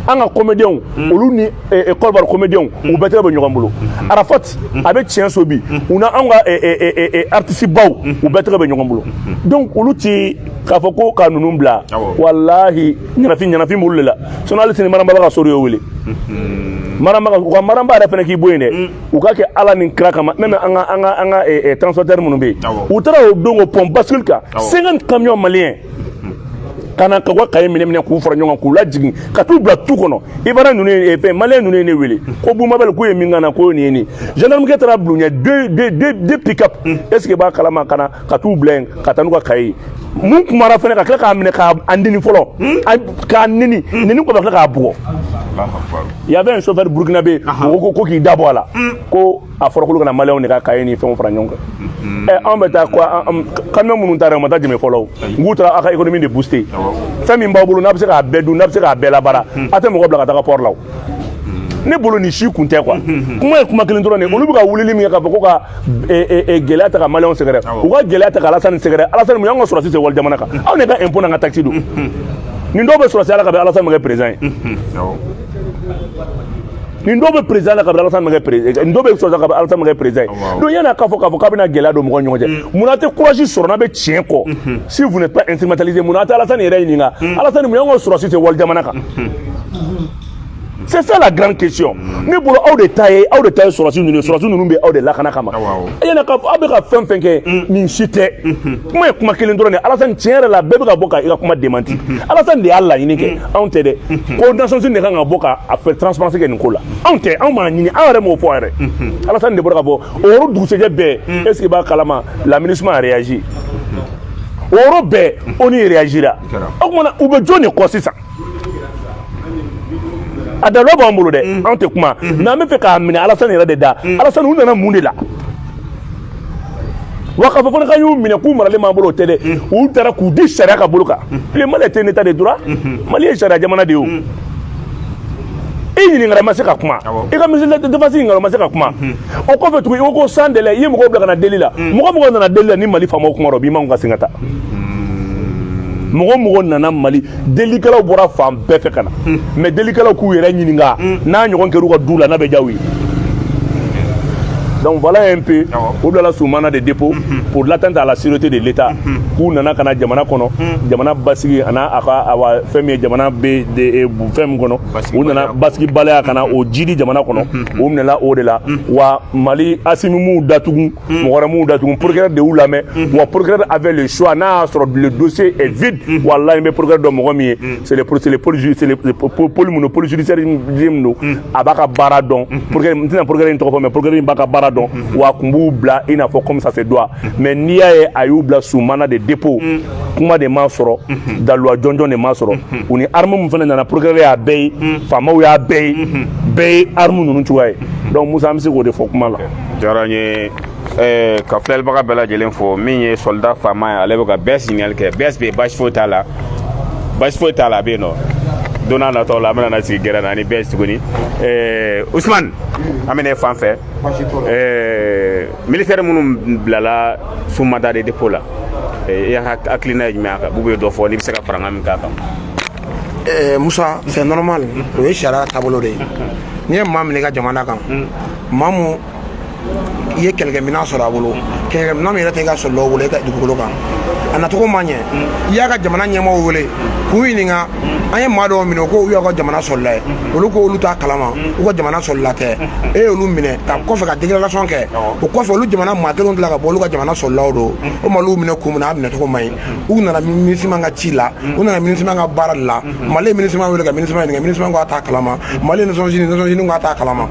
An ka comédiens, olu ni Côte d'Ivoire comédiens, u bɛɛ tɛgɛ bɛ ɲɔgɔn bolo. Arafat a bɛ tiɲɛ so bi, u na anw ka artiste baw, u bɛɛ tɛgɛ bɛ ɲɔgɔn bolo. Donc olu ti k'a fɔ ko ka ninnu bila. Walahi, ɲɛnafin ɲɛnafin b'olu de la. Sinon hali sini, Maramba ka so de y'o wele. Maramba u ka Maramba yɛrɛ fana k'i bɔ yen dɛ, u ka kɛ Ala ni kira kama. Même an ka transporteur minnu bɛ yen, u taara o don o pont bascule kan, 50 camions maliens ka na ka ka cahier minɛ minɛ k'u fara ɲɔgɔn kan, k'u lajigin ka t'u bila tu kɔnɔ. Ivoirien ninnu ye, fɛn malien ninnu ye ne wele ko Bumabel, k'u ye min kana ko nin ye nin gendarme kɛ taara bulon ɲɛ, deux deux deux deux pick-up. Est ce que b'a kalama ka na ka t'u bila yen ka taa n'u ka cahier ye? Mun kumara fɛnɛ ka tila k'a minɛ k'a nini fɔlɔ, k'a nini nini kɔfɛ, ka tila k'a bugɔ. Il y avait un chauffeur burkinabé, o ko k'i da bɔ a la ko a fɔra k'olu kana maliyɛnw de ka cahier ni fɛnw fara ɲɔgɔn kan. Ɛ, anw bɛ taa ko camion minnu taara, u ma taa jɛmɛ fɔlɔ. O n k'u taara aw ka économie de booster. Fɛn min b'aw bolo, n'a bɛ se k'a bɛɛ dun, n'a bɛ se k'a bɛɛ labaara, a tɛ mɔgɔ bila ka taga port la. O ne bolo, nin si kun tɛ quoi. Kuma ye kuma kelen dɔrɔn de ye. Olu bɛ ka wulili min kɛ k'a fɔ ko ka gɛlɛya ta ka maliyɛnw sɛgɛrɛ, u ka gɛlɛya ta ka Alasani sɛgɛrɛ. Alasani, mun y'anw ka sɔrɔdasi se wali jamana kan? Aw de ka impôt n'an ka taxe don. Nin dɔw bɛ sɔrɔdasiya la ka bɛn Alasani ma kɛ président ye. Nin dɔw bɛ président la ka bɛn Alasani ma kɛ président, nin dɔw bɛ sɔrɔdasiya ka bɛn Alasani ma kɛ président ye. Donc yanni a ka fɔ k'a fɔ k'a bɛna gɛlɛya don mɔgɔw ni ɲɔgɔn cɛ, munna a tɛ courage sɔrɔ n'a bɛ tiɲɛ kɔ? Si vous n'êtes pas instrumentalisé, munna a tɛ Alasani yɛrɛ ɲininka? Alasani, mun y'anw ka sɔrɔdasi se wali jamana kan? C'est ça la grande question. Ne bolo, aw de ta ye, aw de ta ye sɔrɔdasi ninnu ye. Sɔrɔdasi ninnu bɛ aw de lakana kama. Yanni ka fɔ aw bɛ ka fɛn fɛn kɛ, nin si tɛ. Kuma ye kuma kelen dɔrɔn de ye. Alasani, tiɲɛ yɛrɛ la, bɛɛ bɛ ka bɔ ka i ka kuma démenti. Alasani de y'a laɲini kɛ, anw tɛ dɛ, ko Nations Unies de kan ka bɔ ka a fɛ transparence kɛ nin ko la. Anw tɛ, anw m'a ɲini, anw yɛrɛ m'o fɔ yɛrɛ. Alasani de bɔra ka fɔ o yɔrɔ dugusɛjɛ bɛɛ. Est ce que i b'a kalama, la MINUSMA a réagi o yɔrɔ bɛɛ, ONU réagira. O tuma na, u bɛ jɔn de kɔ sisan? A daluya b'an bolo dɛ, anw tɛ kuma, mais an bɛ fɛ k'a minɛ Alasani yɛrɛ de da. Alasani, u nana mun de la wa? K'a fɔ fana k'an y'u minɛ k'u maralen b'an bolo, o tɛ dɛ. U taara k'u di sariya ka bolo kan. Le Mali est un état de droit. Mali ye sariya jamana de ye. O i ɲininkara, i ma se ka kuma. I ka ministre de défense ɲininkara, o ma se ka kuma. O kɔfɛ tugun, i ko sans délai, i ye mɔgɔw bila ka na deli la. Mɔgɔ mɔgɔ nana deli la ni Mali faamaw kuma, o b'i man ka sen ka taa. Mɔgɔ mɔgɔ nana Mali, delikɛlaw bɔra fan bɛɛ fɛ ka na, mais delikɛlaw k'u yɛrɛ ɲininka n'a ɲɔgɔn kɛr'u ka du la, n'a bɛ diya u ye. Donc voilà un peu. O bilala sous mandat de dépôt pour l'atteinte à la sûreté de l'État. K'u nana ka na jamana kɔnɔ, jamana basigi a n'a a ka awa fɛn min ye jamana bɛ de fɛn min kɔnɔ, u nana basigibaliya ka na o jidi jamana kɔnɔ. O minɛla o de la. Wa Mali Asimi m'u datugu, mɔgɔ wɛrɛ m'u datugu, procureur de y'u lamɛn. Wa procureur avait le choix. N'a y'a sɔrɔ le dossier est vide, wallahi, n bɛ procureur dɔn, mɔgɔ min ye, c'est le pôle, c'est le pôle mun don, pôle judiciaire min don, a b'a ka baara dɔn. Procureur, n tɛna procureur in tɔgɔ fɔ, mais procureur in b'a ka baara dɔn. Wa a kun b'u bila i n'a fɔ comme ça se doit. Mais n'i y'a ye a y'u bila sous mandat de dépôt, kuma de ma sɔrɔ, daluya jɔnjɔn de ma sɔrɔ. U ni arme min fana nana, procureur y'a bɛɛ ye, faamaw y'a bɛɛ ye, bɛɛ ye arme ninnu cogoya ye. Donc Musa, an bɛ se k'o de fɔ kuma la. Diyara n ye ka filɛlibaga bɛɛ lajɛlen fo. Min ye soldat faama ye, ale bɛ ka bɛɛ signal kɛ. Bɛɛ bɛ yen, baasi foyi t'a la, baasi foyi t'a la. A bɛ yen nɔ, don n'a nataw la, an bɛna na sigi gɛrɛ na ani bɛɛ tuguni. Usumani, an bɛ ne fan fɛ, militaire minnu bilala sous mandat de dépôt la, i hakilina ye jumɛn a kan? Bubu ye dɔ fɔ, n'i bɛ se ka farankan min k'a kan. Musa, c'est normal, o ye sariya taabolo de ye. N'i ye maa minɛ i ka jamana kan, maa mun i ye kɛlɛkɛminɛn sɔrɔ a bolo, kɛlɛkɛminɛn min yɛrɛ tɛ i ka sɔrɔlaw bolo e ka dugukolo kan, a nacogo ma ɲɛ, i y'a ka jamana ɲɛmaaw wele k'u ɲininka: an ye maa dɔw minɛ, ko u y'aw ka jamana sɔrɔla ye. Olu ko olu t'a kalama, u ka jamana sɔrɔla tɛ. E y'olu minɛ ka kɔfɛ ka déclaration kɛ, o kɔfɛ olu jamana maa kelenw tila ka bɔ, olu ka jamana sɔrɔlaw don. O ma olu minɛ kun min na, a minɛ cogo man ɲi. U nana MINUSMA ka ci la, u nana MINUSMA ka baara de la. Mali ye MINUSMA wele ka MINUSMA ɲininka, MINUSMA ko a t'a kalama. Mali ye Nations Unies, Nations Unies ko a t'a kalama.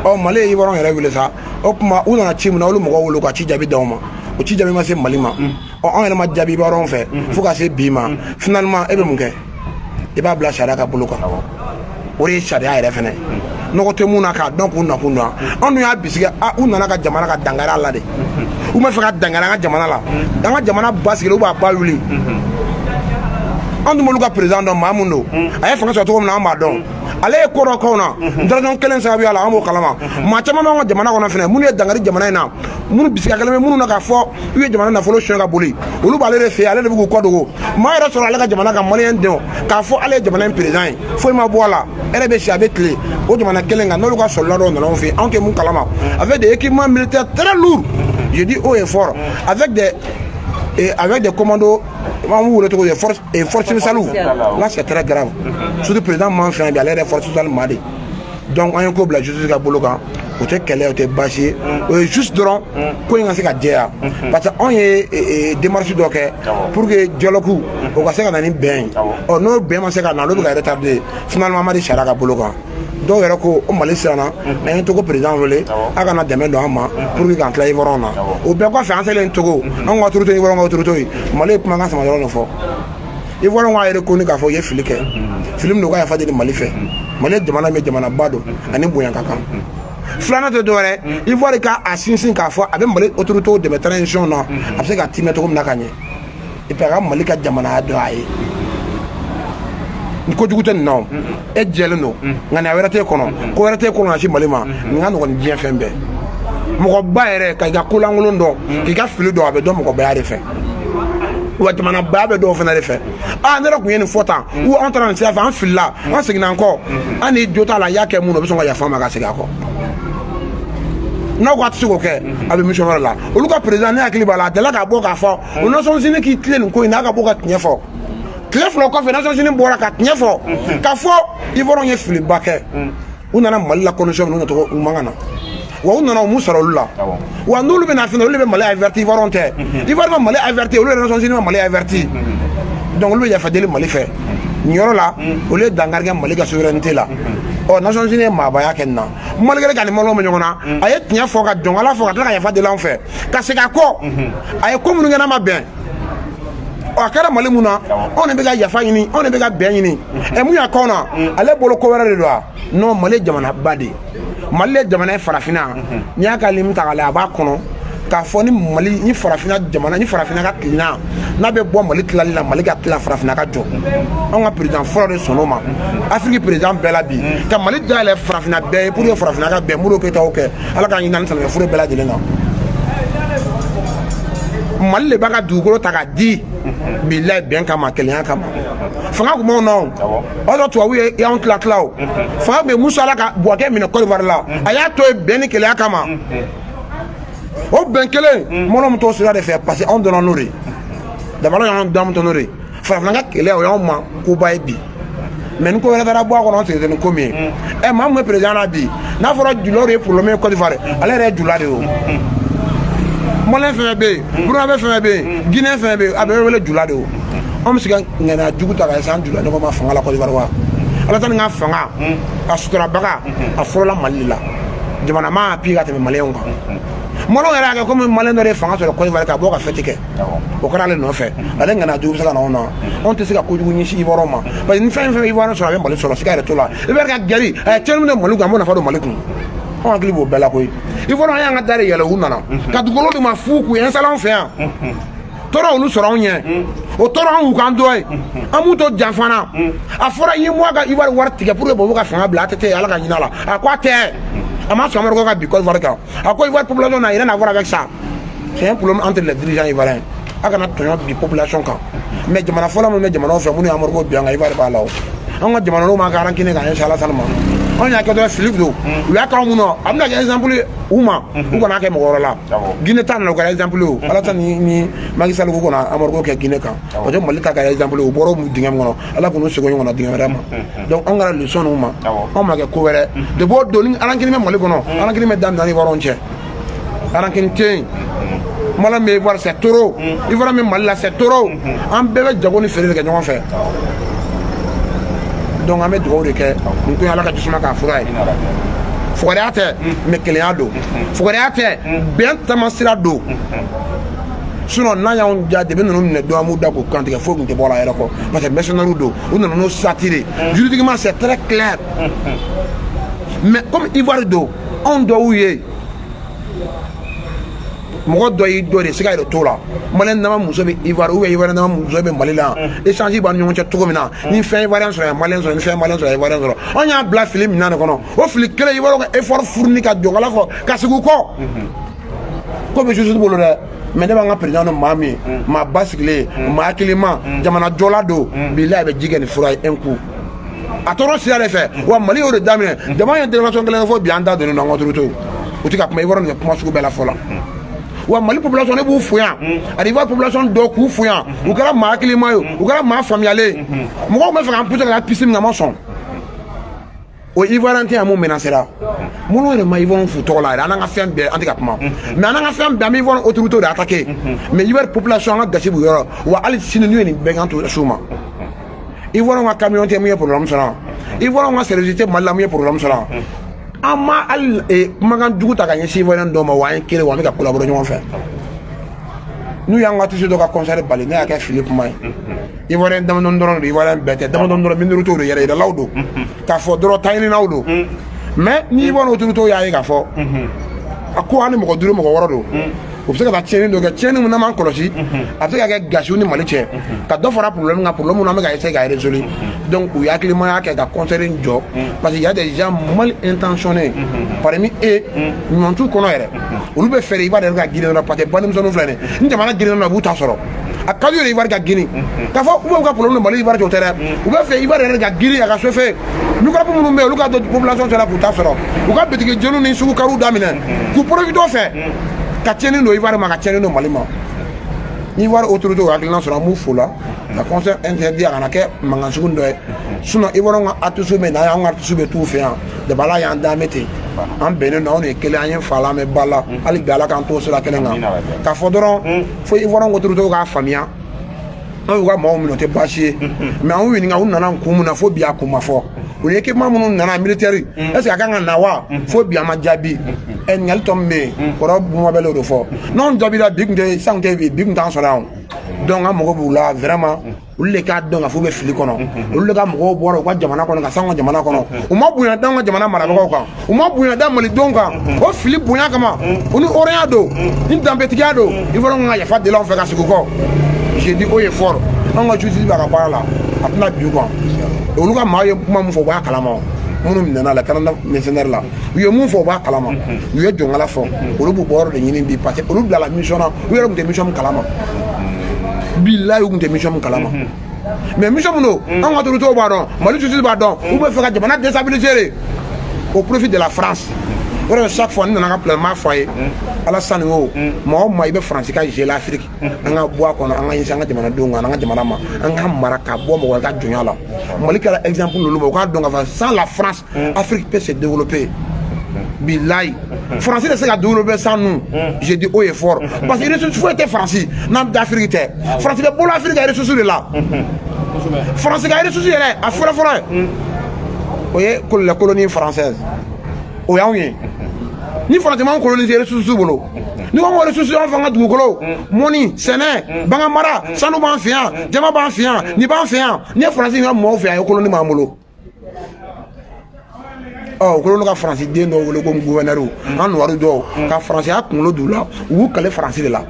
Ɔ, Mali ye Ivoirien yɛrɛ wele sa. O tuma, u nana ci min na, olu mɔgɔw wele, u ka ci jaabi d'aw ma. O ci jaabi ma se Mali ma. Ɔ, anw yɛrɛ ma jaabi Ivoirien fɛ fo ka se bi ma. Finalement, e bɛ mun kɛ? I b'a bila sariya ka bolo kan. O de ye sariya yɛrɛ fɛnɛ. Nɔgɔ tɛ mun na k'a dɔn k'u nakun dɔn. Anw dun y'a bisigi a u nana ka jamana ka dankari a la de. U ma fɛ ka dankari an ka jamana la, an ka jamana basigilen, u b'a ba wuli. An dun b'olu ka président dɔn, maa mun don, a ye fanga sɔrɔ cogo min na, an b'a dɔn. Ale ye ko dɔ k'anw na transition kelen sababuya la, an b'o kalama. Maa caman b'an ka jamana kɔnɔ fɛnɛ, minnu ye dankari jamana in na, minnu bisika kelen bɛ minnu na k'a fɔ u ye jamana nafolo suɲɛ ka boli, olu b'ale de fɛ yen, ale de bɛ k'u kɔ dogo. Maa yɛrɛ sɔrɔ ale ka jamana ka maliyɛn denw k'a fɔ ale ye jamana in président ye, foyi ma bɔ a la, e yɛrɛ bɛ si, a bɛ tile o jamana kelen kan. N'olu ka sɔrɔla dɔw nana anw fɛ yen, anw tɛ mun kalama, avec des équipements militaires très lourds, je dis haut et fort, avec des commandos, an b'u wele cogo di, force et force spéciale. Là, c'est très grave, surtout président m'an fɛ yan bi, ale yɛrɛ force spéciale maa de. Donc an ye ko bila justice ka bolo kan. O tɛ kɛlɛ, o tɛ baasi ye, o ye juste dɔrɔn ko in ka se ka jɛya, parce que anw ye démarche dɔ kɛ pour que dialogue o ka se ka na ni bɛn ye. Ɔ, n'o bɛn ma se ka na, n'o bɛ ka retarder, finalement an ma di sariya ka bolo kan. Dɔw yɛrɛ ko o Mali siranna, n'an ye Togo président wele a kana dɛmɛ don an ma pour que k'an tila Ivoirien na. O bɛɛ kɔfɛ, an selen Togo, an ka autorité, Ivoirien ka autorité ye Mali ye kumakan sama dɔrɔn de fɔ. Ivoirien k'a reconnu k'a fɔ u ye fili kɛ, fili min don, u ka yafa deli Mali fɛ. Mali ye jamana min ye, jamanaba don, ani bonya ka kan. Filanan tɛ dɔwɛrɛ, Ivoire ka a sinsin k'a fɔ a bɛ Mali autorité dɛmɛ transition na, a bɛ se ka timɛ cogo min na ka ɲɛ, et puis a ka Mali ka jamanaya dɔn a ye. Ni kojugu tɛ nin na, o e jɛlen don, ŋaniya wɛrɛ t'e kɔnɔ, ko wɛrɛ t'e kɔnɔ ka se Mali ma. Nin ka nɔgɔn ni diɲɛ fɛn bɛɛ. Mɔgɔba yɛrɛ ka i ka kolankolon dɔn, k'i ka fili dɔn, a bɛ dɔn mɔgɔbaya de fɛ, wa jamanabaya bɛ dɔw fana de fɛ. Aa, ne yɛrɛ tun ye nin fɔ tan, ou an taara nin sira fɛ, an filila, an seginna an kɔ, an ni jo t'a la, i y'a kɛ mun na, o bɛ sɔn ka yafa ma ka segin a kɔ. N'aw ko a tɛ se k'o kɛ, a bɛ mission wɛrɛ la. Olu ka président, ne hakili b'a la, a delila k'a bɔ k'a fɔ o Nations Unies k'i tilen nin ko in na, a ka bɔ ka tiɲɛ fɔ. Tile 2 kɔfɛ, Nations Unies bɔra ka tiɲɛ fɔ k'a fɔ Ivoiriens ye filiba kɛ, u nana Mali la condition min na, u nacogo u man ka na, wa u nana, u m'u sara olu la. Wa n'olu bɛ na fɛnɛ, olu de bɛ Mali averti, Ivoiriens tɛ. Ivoire ma Mali averti, olu yɛrɛ Nations Unies ma Mali averti. Donc olu bɛ yafa deli Mali fɛ nin yɔrɔ la, olu ye dankari kɛ Mali ka souveraineté la. Ɔ, Nations Unies ye maabaya kɛ nin na, malgré ka ni maliyɛnw bɛ ɲɔgɔn na, a ye tiɲɛ fɔ ka jɔn Ala fɔ, ka tila ka yafa deli anw fɛ, ka segin a kɔ, a ye ko minnu kɛ n'a ma bɛn. Ɔ, a kɛra Mali mun na, anw de bɛ ka yafa ɲini, anw de bɛ ka bɛn ɲini. Ɛ, mun y'a k'anw na, ale bolo ko wɛrɛ de don wa? Non, Mali ye jamanaba de ye, Mali ye jamana ye farafinna. N'i y'a ka limu ta k'a lajɛ, a b'a kɔnɔ k'a fɔ ni Mali ni farafinna jamana ni farafinna ka tilenna n'a bɛ bɔ Mali tilali la, Mali ka tila, farafinna ka jɔ. Anw ka président fɔlɔ de sɔnn'o ma, Afiriki président bɛɛ la bi, ka Mali dayɛlɛ farafinna bɛɛ ye pour que farafinna ka bɛn. Modibo Keyita y'o kɛ, Ala k'an ɲini ani silamɛ furu bɛɛ lajɛlen na. Mali de b'a ka dugukolo ta k'a di bilayi bɛn kama, kelenya kama. Fanga tun b'anw na, o o y'a sɔrɔ tubabu ye y'anw tila tila. O fanga bɛ Musa Ala ka Bouaké minɛ Côte d'Ivoire la, a y'a to yen bɛn ni kelenya kama. O bɛn kelen mɔnɔ min t'o sira de fɛ, parce que anw donna n'o de ye, dabala y'anw damu n'o de ye. Farafinna ka kɛlɛ, o y'anw ma koba ye bi. Mais ni ko wɛrɛ taara bɔ a kɔnɔ, an segin tɛ ni ko min ye. Ɛ, maa min bɛ président na bi, n'a fɔra julaw de ye problème ye Côte d'Ivoire, ale yɛrɛ ye jula de ye. O maliyɛn fɛn fɛn bɛ yen, burukina fɛn fɛn bɛ yen, Guinée fɛn fɛn bɛ yen, a bɛɛ bɛ wele jula de. O anw bɛ se ka ŋaniya jugu ta ka ɲɛsin an jula ɲɔgɔn ma fanga la Côte d'Ivoire wa? Alassane ka fanga a suturabaga, a fɔlɔla Mali de la. Jamana ma appui ka tɛmɛ maliyɛnw kan. Maliyɛnw yɛrɛ y'a kɛ komi maliyɛn dɔ de ye fanga sɔrɔ Côte d'Ivoire ka bɔ ka fɛti kɛ, o kɛra ale nɔfɛ. Ale ŋaniya jugu bɛ se ka na anw na? Anw tɛ se ka kojugu ɲɛsin Ivoirien ma, parce que ni fɛn fɛn Ivoirien sɔrɔ, a bɛ Mali sɔrɔ, siga yɛrɛ t'o la. I bɛ ka gɛri a ye tiɲɛni min kɛ Mali kun, an b'o nafa don Mali kun. Anw hakili b'o bɛɛ la koyi. Ivoirien y'an ka da de yɛlɛ, u nana ka dugukolo d'u ma fu k'u installé anw fɛ yan. Tɔɔrɔ olu sɔrɔ anw ɲɛ, o tɔɔrɔ anw y'u k'an dɔ ye, an b'u to janfana. A fɔra i ye mɔ ka Ivoire wari tigɛ pour que Bobo ka fanga bila. ATT, Ala ka ɲin'a la, a ko a tɛ, a ma sɔn Amadu ka bi Côte d'Ivoire kan. A ko Ivoire population n'a rien à voir avec ça, c'est un problème entre les dirigeants ivoiriens, a kana tɔɲɔ bi population kan. Mais jamana fɔlɔ minnu bɛ jamanaw fɛ, minnu ye Amadu bi an kan, Ivoire b'a la. O an ka jamanadenw man ka rancune ka ɲɛsin Alassane ma. Anw y'a kɛ dɔrɔn fili don, u y'a k'anw mun na, a bɛna kɛ exemple ye u ma, u kana kɛ mɔgɔ wɛrɛ la. Guinée ta nana, o kɛra exemple ye. O Alassane ni Macky Sall ko kana Amadu kɛ Guinée kan, parce que Mali ta kɛra exemple ye. U bɔra dingɛ min kɔnɔ, Ala k'u segin ɲɔgɔn na dingɛ wɛrɛ ma. Donc anw kɛra leçon n'u ma, anw ma kɛ ko wɛrɛ. Depuis o don ni rancune bɛ Mali kɔnɔ, rancune bɛ daminɛ ni Ivoirien cɛ, rancune tɛ yen. Malien bɛ Ivoire, c'est trop. Ivoire bɛ Mali la, c'est trop. An bɛɛ bɛ jago ni feere de kɛ ɲɔgɔn fɛ. Donc an bɛ dugawu de kɛ nin ko in, Ala ka jisuma k'a fura ye. Fugariya tɛ, mais kelenya don. Fugariya tɛ, bɛn tamasira don. Sinon n'a y'anw ja debi ninnu minɛ don, an b'u da k'u kantigɛ, foyi tun tɛ bɔ a la yɛrɛ kɔ, parce que mercenaires don, u nana n'o satire. Juridiquement, c'est très clair, mais comme Ivoire don, anw dɔw ye Mɔgɔ dɔ y'i dɔ de, siga yɛrɛ t'o la. Maliyɛn dama muso bɛ Ivoire ou bien Ivoirien dama muso bɛ Mali la yan, échange b'an ni ɲɔgɔn cɛ cogo min na, ni fɛn Ivoirien sɔrɔ yan, Maliyɛn sɔrɔ, ni fɛn Maliyɛn sɔrɔ yan, Ivoirien sɔrɔ. Anw y'a bila fili minɛn de kɔnɔ. O fili kelen, Ivoirien ka effort fourni ka jɔnkala fɔ ka segin u kɔ ko bɛ justice bolo dɛ. Mais ne b'an ka président dɔn, maa min ye maa basigilen, maa hakilima, jamana jɔla don. Bilahi, a bɛ ji kɛ ni fura ye un coup. A tɔɔrɔ sira de fɛ wa. Mali y'o de daminɛ. Jama ye déclaration kelen fɔ bi, an da donnen don an ka autorité u tɛ ka kuma. Ivoirien de kuma sugu bɛɛ la fɔ la wa. Mali population, ne b'u fo yan, ani Ivoire population dɔw k'u fo yan. U kɛra maa hakilima ye, u kɛra maa faamuyalen. Mɔgɔw bɛ fɛ k'an pousser ka taa piste min kan, a ma sɔn. O Ivoirien tɛ yan mun menacera minnu yɛrɛ ma. Ivoirien fu tɔgɔ la yɛrɛ, an n'an ka fɛn bɛɛ, an tɛ ka kuma, mais an n'an ka fɛn bɛɛ, an bɛ Ivoirien autorité de attaquer. Mais Ivoire population, an ka gasi b'u yɔrɔ wa. Hali sini n'u ye nin bɛɛ k'an to s'u ma. Ivoirien ka camion tɛ mun ye problème sɔrɔ, Ivoirien ka service tɛ Mali la mun ye problème sɔrɔ. An ma hali kumakan jugu ta ka ɲɛsin Ivoirien dɔw ma wa. An ye kelen wa, an bɛ ka collaborer ɲɔgɔn fɛ. N'u y'an ka artiste dɔ ka concert bali, ne y'a kɛ fili kuma ye. Ivoirien damadɔni dɔrɔn don, Ivoirien bɛɛ tɛ, damadɔni dɔrɔn, minorité don, yɛrɛ yiralaw don, k'a fɔ dɔrɔn taɲininaw don. Mais ni Ivoirien autorité y'a ye k'a fɔ a ko hali mɔgɔ duuru, mɔgɔ wɔɔrɔ don, u bɛ se ka taa tiɲɛni dɔ kɛ, tiɲɛni min n'an m'an kɔlɔsi, a bɛ se ka kɛ gasiw ni Mali cɛ, ka dɔ fara problème kan, problème min an bɛ ka essayer ka résoudre. Donc u ye hakilimaya kɛ ka concert in jɔ, parce que y a des gens mal intentionnés parmi eux. Ɲuman t'u kɔnɔ yɛrɛ. Olu bɛ fɛɛrɛ Ivoire yɛrɛ ka girin dɔrɔn, parce que bandimisɛnninw filɛ nin ye, ni jamana girin dɔrɔn, u b'u ta sɔrɔ. A ka d'u ye Ivoire ka girin, k'a fɔ u bɛ ka problème Mali Ivoire cɛ, o tɛ dɛ. U bɛ fɛ Ivoire yɛrɛ ka girin, a ka so fɛ microbe minnu bɛ yen, olu ka don population cɛla k'u ta sɔrɔ, u ka bitigi jeniw ni sugu kariw daminɛ k'u profiter o fɛ ka tiɲɛni don Ivoire ma, ka tiɲɛni don Mali ma. Ni Ivoire autorité hakilina sɔrɔ, an b'u fo la ka concert interdit, a kana kɛ mankan sugu dɔ ye. Sinon Ivoire ka artiste bɛ na yan, an ka artiste bɛ t'u fɛ yan. Jabala ala y'an dan bɛ ten, an bɛnnen don, anw de ye kelen, an ye fa la, an bɛ ba la. Hali bi Ala k'an to sira kelen kan. K'a fɔ dɔrɔn fo Ivoire autorité k'a faamuya, an y'u ka maaw minɛ, o tɛ baasi ye, mais an y'u ɲininka u nana kun mun na. Fo bi a kun ma fɔ. U ni équipement minnu nana militaire, est ce que a kan ka na wa? Fo bi a ma jaabi. Ɛ, ɲininkali tɔ min bɛ yen, kɔrɔ Bumabɛl o de fɔ. N'anw jaabira bi, kun tɛ san tɛ bi, bi kun t'an sɔrɔ yan. Donc an mago b'u la vraiment. Olu de k'a dɔn ka fɔ u bɛ fili kɔnɔ. Olu de ka mɔgɔw bɔra u ka jamana kɔnɔ ka s'anw ka jamana kɔnɔ. U ma bonya d'anw ka jamana marabagaw kan, u ma bonya da malidenw kan. O fili bonya kama, u ni hɔrɔnya don, ni danbetigiya don, il faut ka yafa deli anw fɛ ka sigi u kɔ. Je dis haut et fort, anw ka justice b'a ka baara la, a tɛna bin u kan. Olu ka maa ye kuma min fɔ, u b'a kalama. Minnu minɛna la Canada mercenaire la, u ye mun fɔ, u b'a kalama. U ye jɔnkala fɔ, olu b'u bɔyɔrɔ de ɲini bi, parce que olu bilala mission na. U yɛrɛ tun tɛ mission min kalama, bilayi, u tun tɛ mission min kalama. Mais mission min don, anw ka autorités b'a dɔn, Mali justice b'a dɔn. U bɛ fɛ ka jamana déstabiliser de au profit de la France. O de, chaque fois n nana ka plan, n b'a fɔ a ye, Alassane o maa o maa, i bɛ Faransi ka gérer l'Afrique, an ka bɔ a kɔnɔ, an ka ɲɛsin an ka jamanadenw kan, an ka jamana ma, an ka mara ka bɔ mɔgɔ wɛrɛ ka jɔnya la. Mali kɛra exemple olu ma, u k'a dɔn k'a fɔ sans la France, Afrique peut se développer. Bilayi, Faransi tɛ se ka développer sans nous. Je dis haut et fort, parce que ressource foyi tɛ Faransi n'an d'Afrique tɛ. Faransi bɛ bolo Afrique ka ressource de la. Faransi ka ressource yɛrɛ, a fɔlɔ fɔlɔ ye, o ye la colonie française, o y'anw ye. Ni Faransi m'anw coloniser, ressource bolo, ni ko ko ressource, an fɛ, an ka dugukolo, mɔni, sɛnɛ, bagan mara, sanu b'an fɛ yan, jama b'an fɛ yan, nin b'an fɛ yan. N'i ye Faransi ka mɔgɔw fɛ yan, a ye colonie b'an bolo. Ɔ, o kɛlen ka Faransi den dɔw wele ko gouverneur, an noir dɔw ka faransiya kunkolo d'u la, u b'u kale Faransi de la.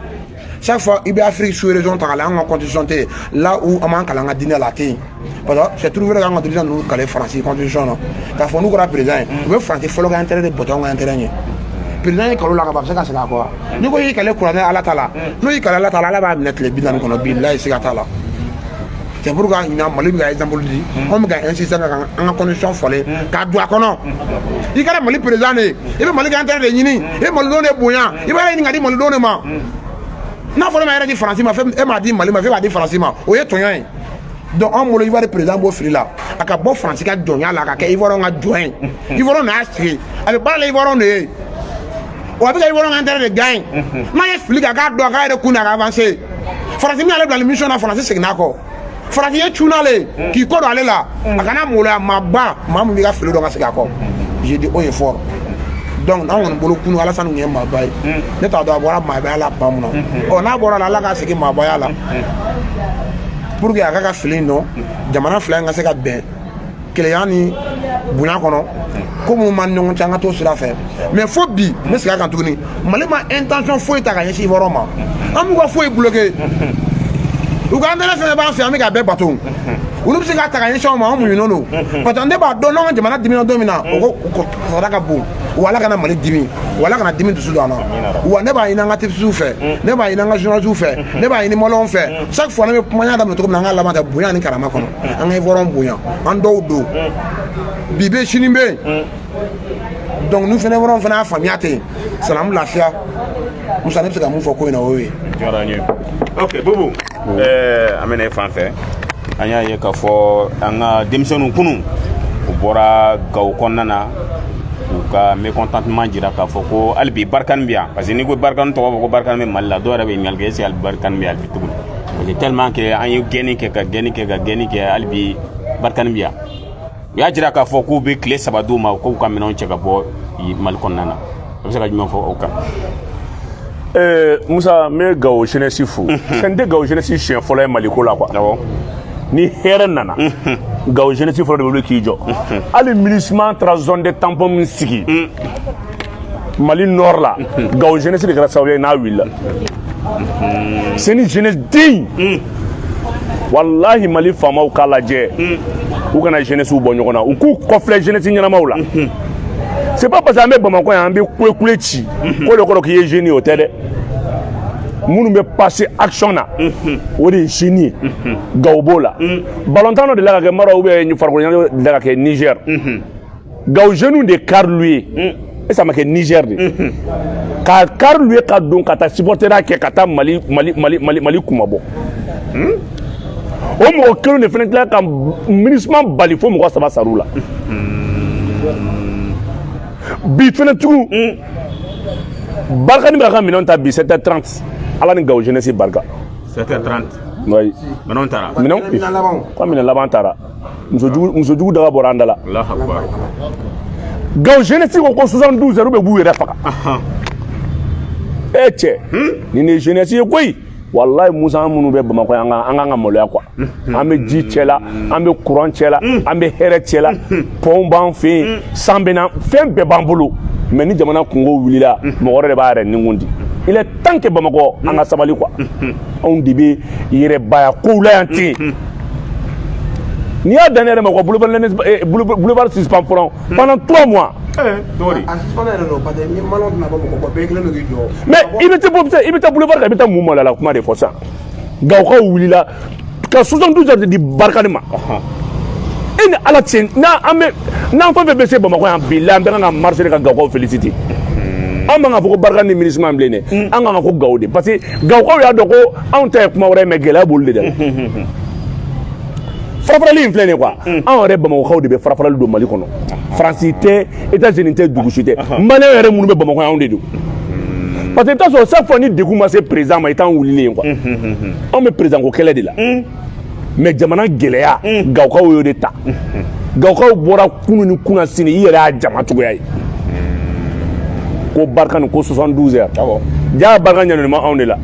Chaque fois i bɛ Afrique sous région ta k'a lajɛ, an ka constitution tɛ yen là où an b'an kalan an ka diinɛ la, a tɛ yen, parce que c'est toujours vrai k'an ka dirigeant ninnu kale Faransi constitution na, k'a fɔ n'u kɛra président ye, u bɛ Faransi fɔlɔ ka intérêt de bɔtɔ an ka intérêt ɲɛ. Président ye kalo la ka ban, a bɛ se ka segin a kɔ wa? N'i ko y'i kale kuranɛ, Ala ta la, n'o y'i kale Ala ta la, Ala b'a minɛ tile 40 kɔnɔ. Bilayi, siga t'a la. C'est pourquoi ɲinan Mali bɛ ka exemple di, anw bɛ ka insister kan an ka constitution falen k'a don a kɔnɔ. I kɛra Mali président de ye, i bɛ Mali ka intérêt de ɲini, i bɛ malidenw de bonya, i b'a ɲini ka di malidenw de ma. N'a fɔra e ma yɛrɛ di Faransi ma, e m'a di Mali ma, f'e b'a di Faransi ma, o ye tɔɲɔ ye. Donc anw bolo, Ivoire président b'o fili la, a ka bɔ Faransi ka jɔnya la, a ka kɛ Ivoire ka jɔn ye. Ivoire y'a sigi, a bɛ baara la Ivoire de ye wa, a bɛ ka Ivoire ka intérêt de gagner. N'a ye fili kɛ, a k'a dɔn, a k'a yɛrɛ kun na, a ka avancer. Faransi min y'ale bila mission na, Faransi seginna a kɔ. Faransi ye cun n'ale k'i kɔ don ale la, a kana maloya maa ba maa min b'i ka fili dɔn ka segin a kɔ. Je dis haut et fort. Donc anw kɔni bolo, kunu Alassane tun ye maaba ye. Ne t'a dɔn a bɔra maabaya la ba mun na. Ɔ, n'a bɔra la, Ala k'a segin maabaya la pour que a ka fili in dɔn, jamana fila in ka se ka bɛn kelenya ni Bonya kɔnɔ, ko minnu b'an ni ɲɔgɔn cɛ, an ka t'o sira fɛ. Mais fo bi, n bɛ segin a kan tuguni, Mali ma intention foyi ta ka ɲɛsin Ivoirien ma. An b'u ka foyi bloqué, u ka intérêt fɛn fɛn b'an fɛ, an bɛ k'a bɛɛ bato. Olu bɛ se k'a ta ka ɲɛsin anw ma, an muɲunen don, parce que ne b'a dɔn n'an ka jamana dimina don min na, o ko kasara ka bon. Wa Ala kana Mali dimi, wa Ala kana dimi dusu don an na. Wa ne b'a ɲini an ka artistes fɛ, ne b'a ɲini an ka journalistes fɛ, ne b'a ɲini Maliyɛnw fɛ. Chaque fois ne bɛ kuma, n y'a daminɛ cogo min na, an ka laban tɛ bonya ni karama kɔnɔ. An ka Ivoirien bonya, an dɔw don bi bɛ, sini bɛ yen. Donc n'u fɛnɛ Ivoirien fana y'a faamuya ten, salamu, lafiya. Musa, ne bɛ se ka mun fɔ ko in na, o ye. Diyara n ye. Ok, Bubu, an bɛna e fan fɛ. An y'a ye k'a fɔ an ka denmisɛnninw kunun, u bɔra Gawo kɔnɔna na, u ka mécontentement jira k'a fɔ ko hali bi Barkhane bɛ yan, parce que n'i ko Barkhane tɔgɔ fɔ ko Barkhane bɛ Mali la, dɔw yɛrɛ bɛ ɲininkali kɛ: est ce que hali Barkhane bɛ yan hali bi tuguni? Parce que tellement que an ye gɛnni kɛ, ka gɛnni kɛ, ka gɛnni kɛ, hali bi Barkhane bɛ yan. U y'a jira k'a fɔ k'u bɛ tile 3 d'u ma k'u ka minɛnw cɛ ka bɔ Mali kɔnɔna na. A bɛ se ka jumɛn fɔ o kan? Musa, n bɛ Gawo jeunesse fo. Sɛn tɛ Gawo jeunesse siɲɛ fɔlɔ ye Maliko la quoi. Ni hɛrɛ nana, Gawo jeunesse fɔlɔ de bɛ wuli k'i jɔ. Hali MINUSMA taara zone de tampon min sigi Mali nord la, Gawo jeunesse de kɛra sababu ye n'a wulila. C'est ni jeunesse digne. Walahi, Mali faamaw k'a lajɛ, u kana jeunesse bɔ ɲɔgɔn na, u k'u kɔfilɛ jeunesse ɲɛnamaw la. C'est pas parce que an bɛ Bamakɔ yan, an bɛ kule kule ci k'o de kɔrɔ k'i ye jeune ye, o tɛ dɛ. Minnu bɛ passer action na, o de ye jeune ye. Gawo b'o la, balontan dɔ delila ka kɛ Maroc ou bien farikolo ɲɛnajɛ delila ka kɛ Niger, Gawo jeunes de car loué et ça ma kɛ Niger de ka car loué ka don ka taa supporter kɛ ka taa Mali Mali Mali Mali Mali kumabɔ. O mɔgɔ kelen de fana tila ka MINUSMA bali fo mɔgɔ saba sar'u la. Bi fɛnɛ tugun, Barkhane bɛ ka minɛnw ta bi 7h30. Ala ni Gawo jeunesse barika. 7h30? Oui. Minɛnw taara? Minɛnw ko minɛn laban taara. Musojugu, musojugu daga bɔra an da la. Allahu akbar. Gawo jeunesse ko 72 heures bɛ b'u yɛrɛ faga. E cɛ, nin de ye jeunesse ye koyi. Walayi Musa, an minnu bɛ Bamakɔ yan, an kan ka maloya quoi. An bɛ ji cɛ la, an bɛ courant cɛ la, an bɛ hɛrɛ cɛ la, pɔnw b'an fɛ yen, san bɛ na, fɛn bɛɛ b'an bolo. Mais ni jamana kungo wulila, mɔgɔ wɛrɛ de b'a yɛrɛ nikun di. Il est temps que Bamakɔ an ka sabali quoi. Anw de bɛ yɛrɛbaya kow la yan ten. N'i y'a dan ne yɛrɛ ma quoi, boulevard suspend fɔlɔ pendant 3 mois. Cogo di? A suspend yɛrɛ don, parce que ni Maliyɛnw tɛna bɔ mɔgɔ kɔ, bɛɛ kelen don k'i jɔ. Mais i bɛ taa i bɛ taa boulevard kan, i bɛ taa mun maloya la kuma de fɔ sisan? Gawokaw wulila ka 72 heures de di Barkhane ma. E ni Ala cɛ, n'an an bɛ n'an fɛn fɛn bɛ se Bamakɔ yan bi la, an bɛɛ kan ka marcher ka Gawokaw féliciter. An man ka fɔ ko Barkhane ni MINUSMA bilen dɛ, an kan ka ko Gawo de, parce que Gawokaw y'a dɔn ko anw ta ye kuma wɛrɛ ye, mais gɛlɛya b'olu de la. Farafarali in filɛ nin ye quoi, anw yɛrɛ Bamakɔkaw de bɛ farafarali don Mali kɔnɔ. Faransi tɛ, États-Unis tɛ, dugu si tɛ, Maliyɛn yɛrɛ minnu bɛ Bamakɔ yan, anw de don, parce que i bɛ taa sɔrɔ chaque fois ni degun ma se président ma, i t'an wulilen ye quoi. Anw bɛ président ko kɛlɛ de la, mais jamana gɛlɛya, Gawokaw y'o de ta. Gawokaw bɔra kunun ni kunna sini, i yɛrɛ y'a jama cogoya ye ko Barkhane ko 72 heures. Ja Barkhane ɲaninen ma anw de la,